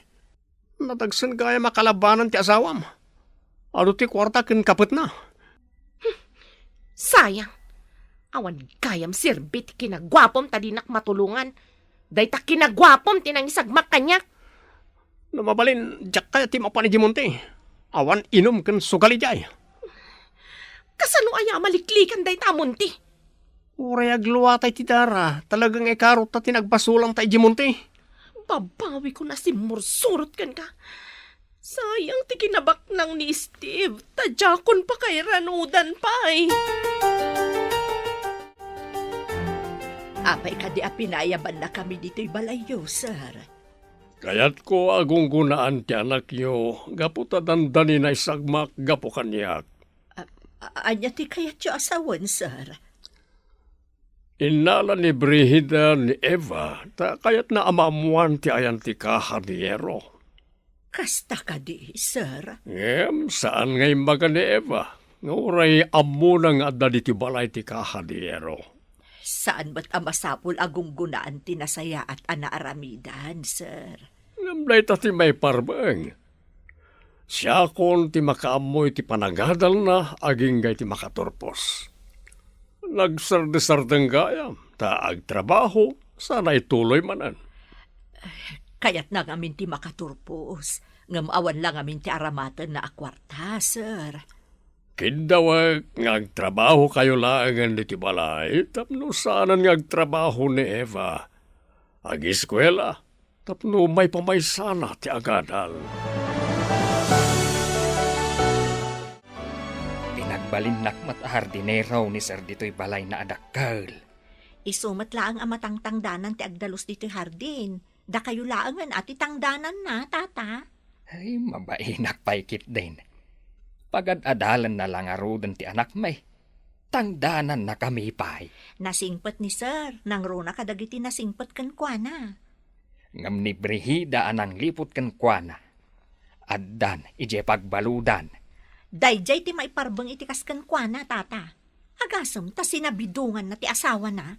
Nadagsen gayam a kalabanan ti asawam. Adu ti kuarta ken kapetna. Sayang. Awan gayam serbi ti kinaguapom ta dinak matulongan. Dayta kinaguapom ti nangisagmak kaniak. No mabalin, diak kayat ti mapan idiay monte. Awan inum ken sugal idiay. Kasano aya a maliklikan dayta a monte? Uray agluatay ti dara, talaga nga ikarutta ti nagbasolanta idiay monte. Babawikon a simmursurot kenka. Sayang ti kinabaknang ni Steve, ta diakon pakairanudan pay. Apay kadi a pinayabannakami ditoy balayyo, sir? Kayatko a gunggonaan ti anakyo gapu ta dandani naisagmak gapu kaniak. A-, a-, ania ti kayatyo a sawen, sir? Innala ni Brigida ni Eva ta kayatna a maammoan ti ayan ti kahadiyero. Kasta kadi, sir? Ngem saan nga imbaga ni Eva nga uray ammona nga adda ditoy balay ti kahadiyero. Saan met a masapul a gunggonaan ti nasayaat a naaramidan, sir. Ngem dayta ti maiparbeng. Siakon ti makaammo iti panagadalna agingga iti makaturpos. Nagsardesardeng gayam, ta agtrabaho, sana ituloy manen. Kayatna ngamin ti makaturpos, ngem awan la ngamin ti aramatenna a kuarta, sir. Kiddawek nga agtrabahokayo laengen ditoy balay tapno saanen nga agtrabaho ni Eva. Agiskuela tapno maipamaysana ti agadal. Pinagbalinnak met a hardinero ni Sir ditoy balayna a dakkel. Isu met laeng a matangtangdanan ti agdalus ditoy hardin. Dakayo laengen a ti tangdananna, Tata. Ay, mabainak pay ketdin. Pagad-adalenna la ngaruden ti anakmi. Tangdanannakami pay. Nasingpet ni Sir, nangruna kadagiti nasingpet kenkuana. Ngem ni Brigida a nangliput kenkuana, addan idiay pagbaludan. Daydiay ti maiparbeng iti kas kenkuana, Tata. Agasem ta sinabidonganna ti asawana.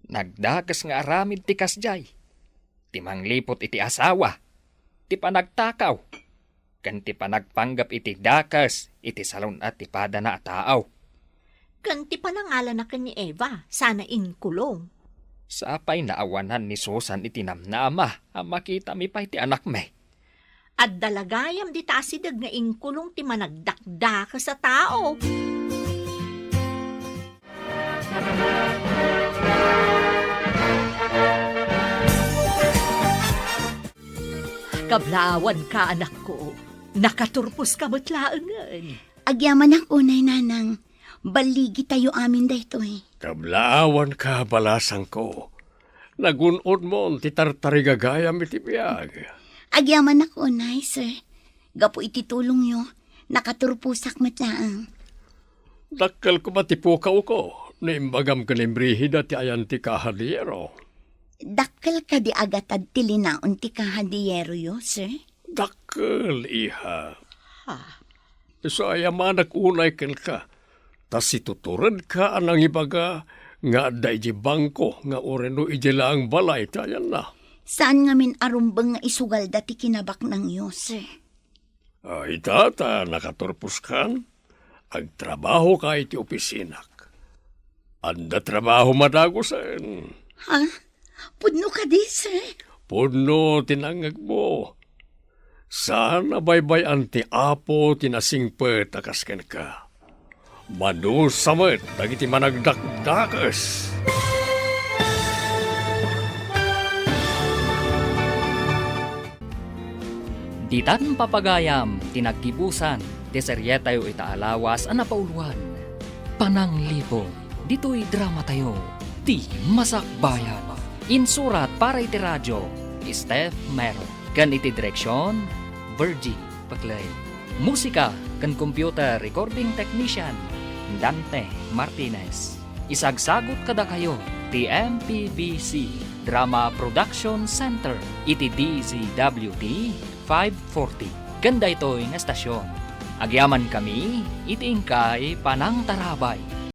Nagdakes nga aramid ti kasdiay. Ti mangliput iti asawa, ti panagtakaw, ken ti panagpanggep iti dakes iti salun-at ti padana a tao. Ken ti panangalana ken ni Eva, sana inkulong. Sapay naawanan ni Susan iti namnama a makitami pay ti anakmi. Adda la gayam dita asideg nga inkulong ti managdakdakes a tao. Kablaawanka, anakko. Nakaturposka met laengen. Agyamanak unay, Nanang. Balligitayo amin daytoy. Kablaawanka, balasangko. Nagun-odmon ti tartarigagayam iti biag. Agyamanak unay, sir. Gapu iti tulongyo, nakaturposak met laeng. Dakkel koma ti pukawko no imbagam ken ni Brigida ti ayan ti kahadiyero. Dakkel kadi a gatad ti linaon ti kahadiyeroyo, sir? Dakkel, iha. Ha? Isu a ayamanak unay kenka, ta situturedka a nangibaga nga adda idiay bangko nga uray no idiay laeng balay ti ayanna. Saan ngamin a rumbeng nga isugalda ti kinabaknangyo, sir? Ah, ita ta nakaturposkan, agtrabahoka iti opisinak. Adda trabaho madagusen. Ha? Pudno kadi, sir? Pudno ti nangngegmo. Saan a baybay-an ti Apo ti nasingpet a kas kenka. Madusa met dagiti managdakdakes. Ditan papagayam ti naggibusan ti serietayo ita a lawas a napauloan, Pananglibong, ditoy dramatayo, Ti Masakbayan. Insurat para iti radio, Steph Mero. Ken iti direksion, Virgie Paclay. Musika ken computer recording technician, Dante Martinez. Isagsagut kadakayo ti M P B C Drama Production Center iti D Z W T five forty. Ken daytoy nga estasion, agyamankami iti inkay panangtarabay.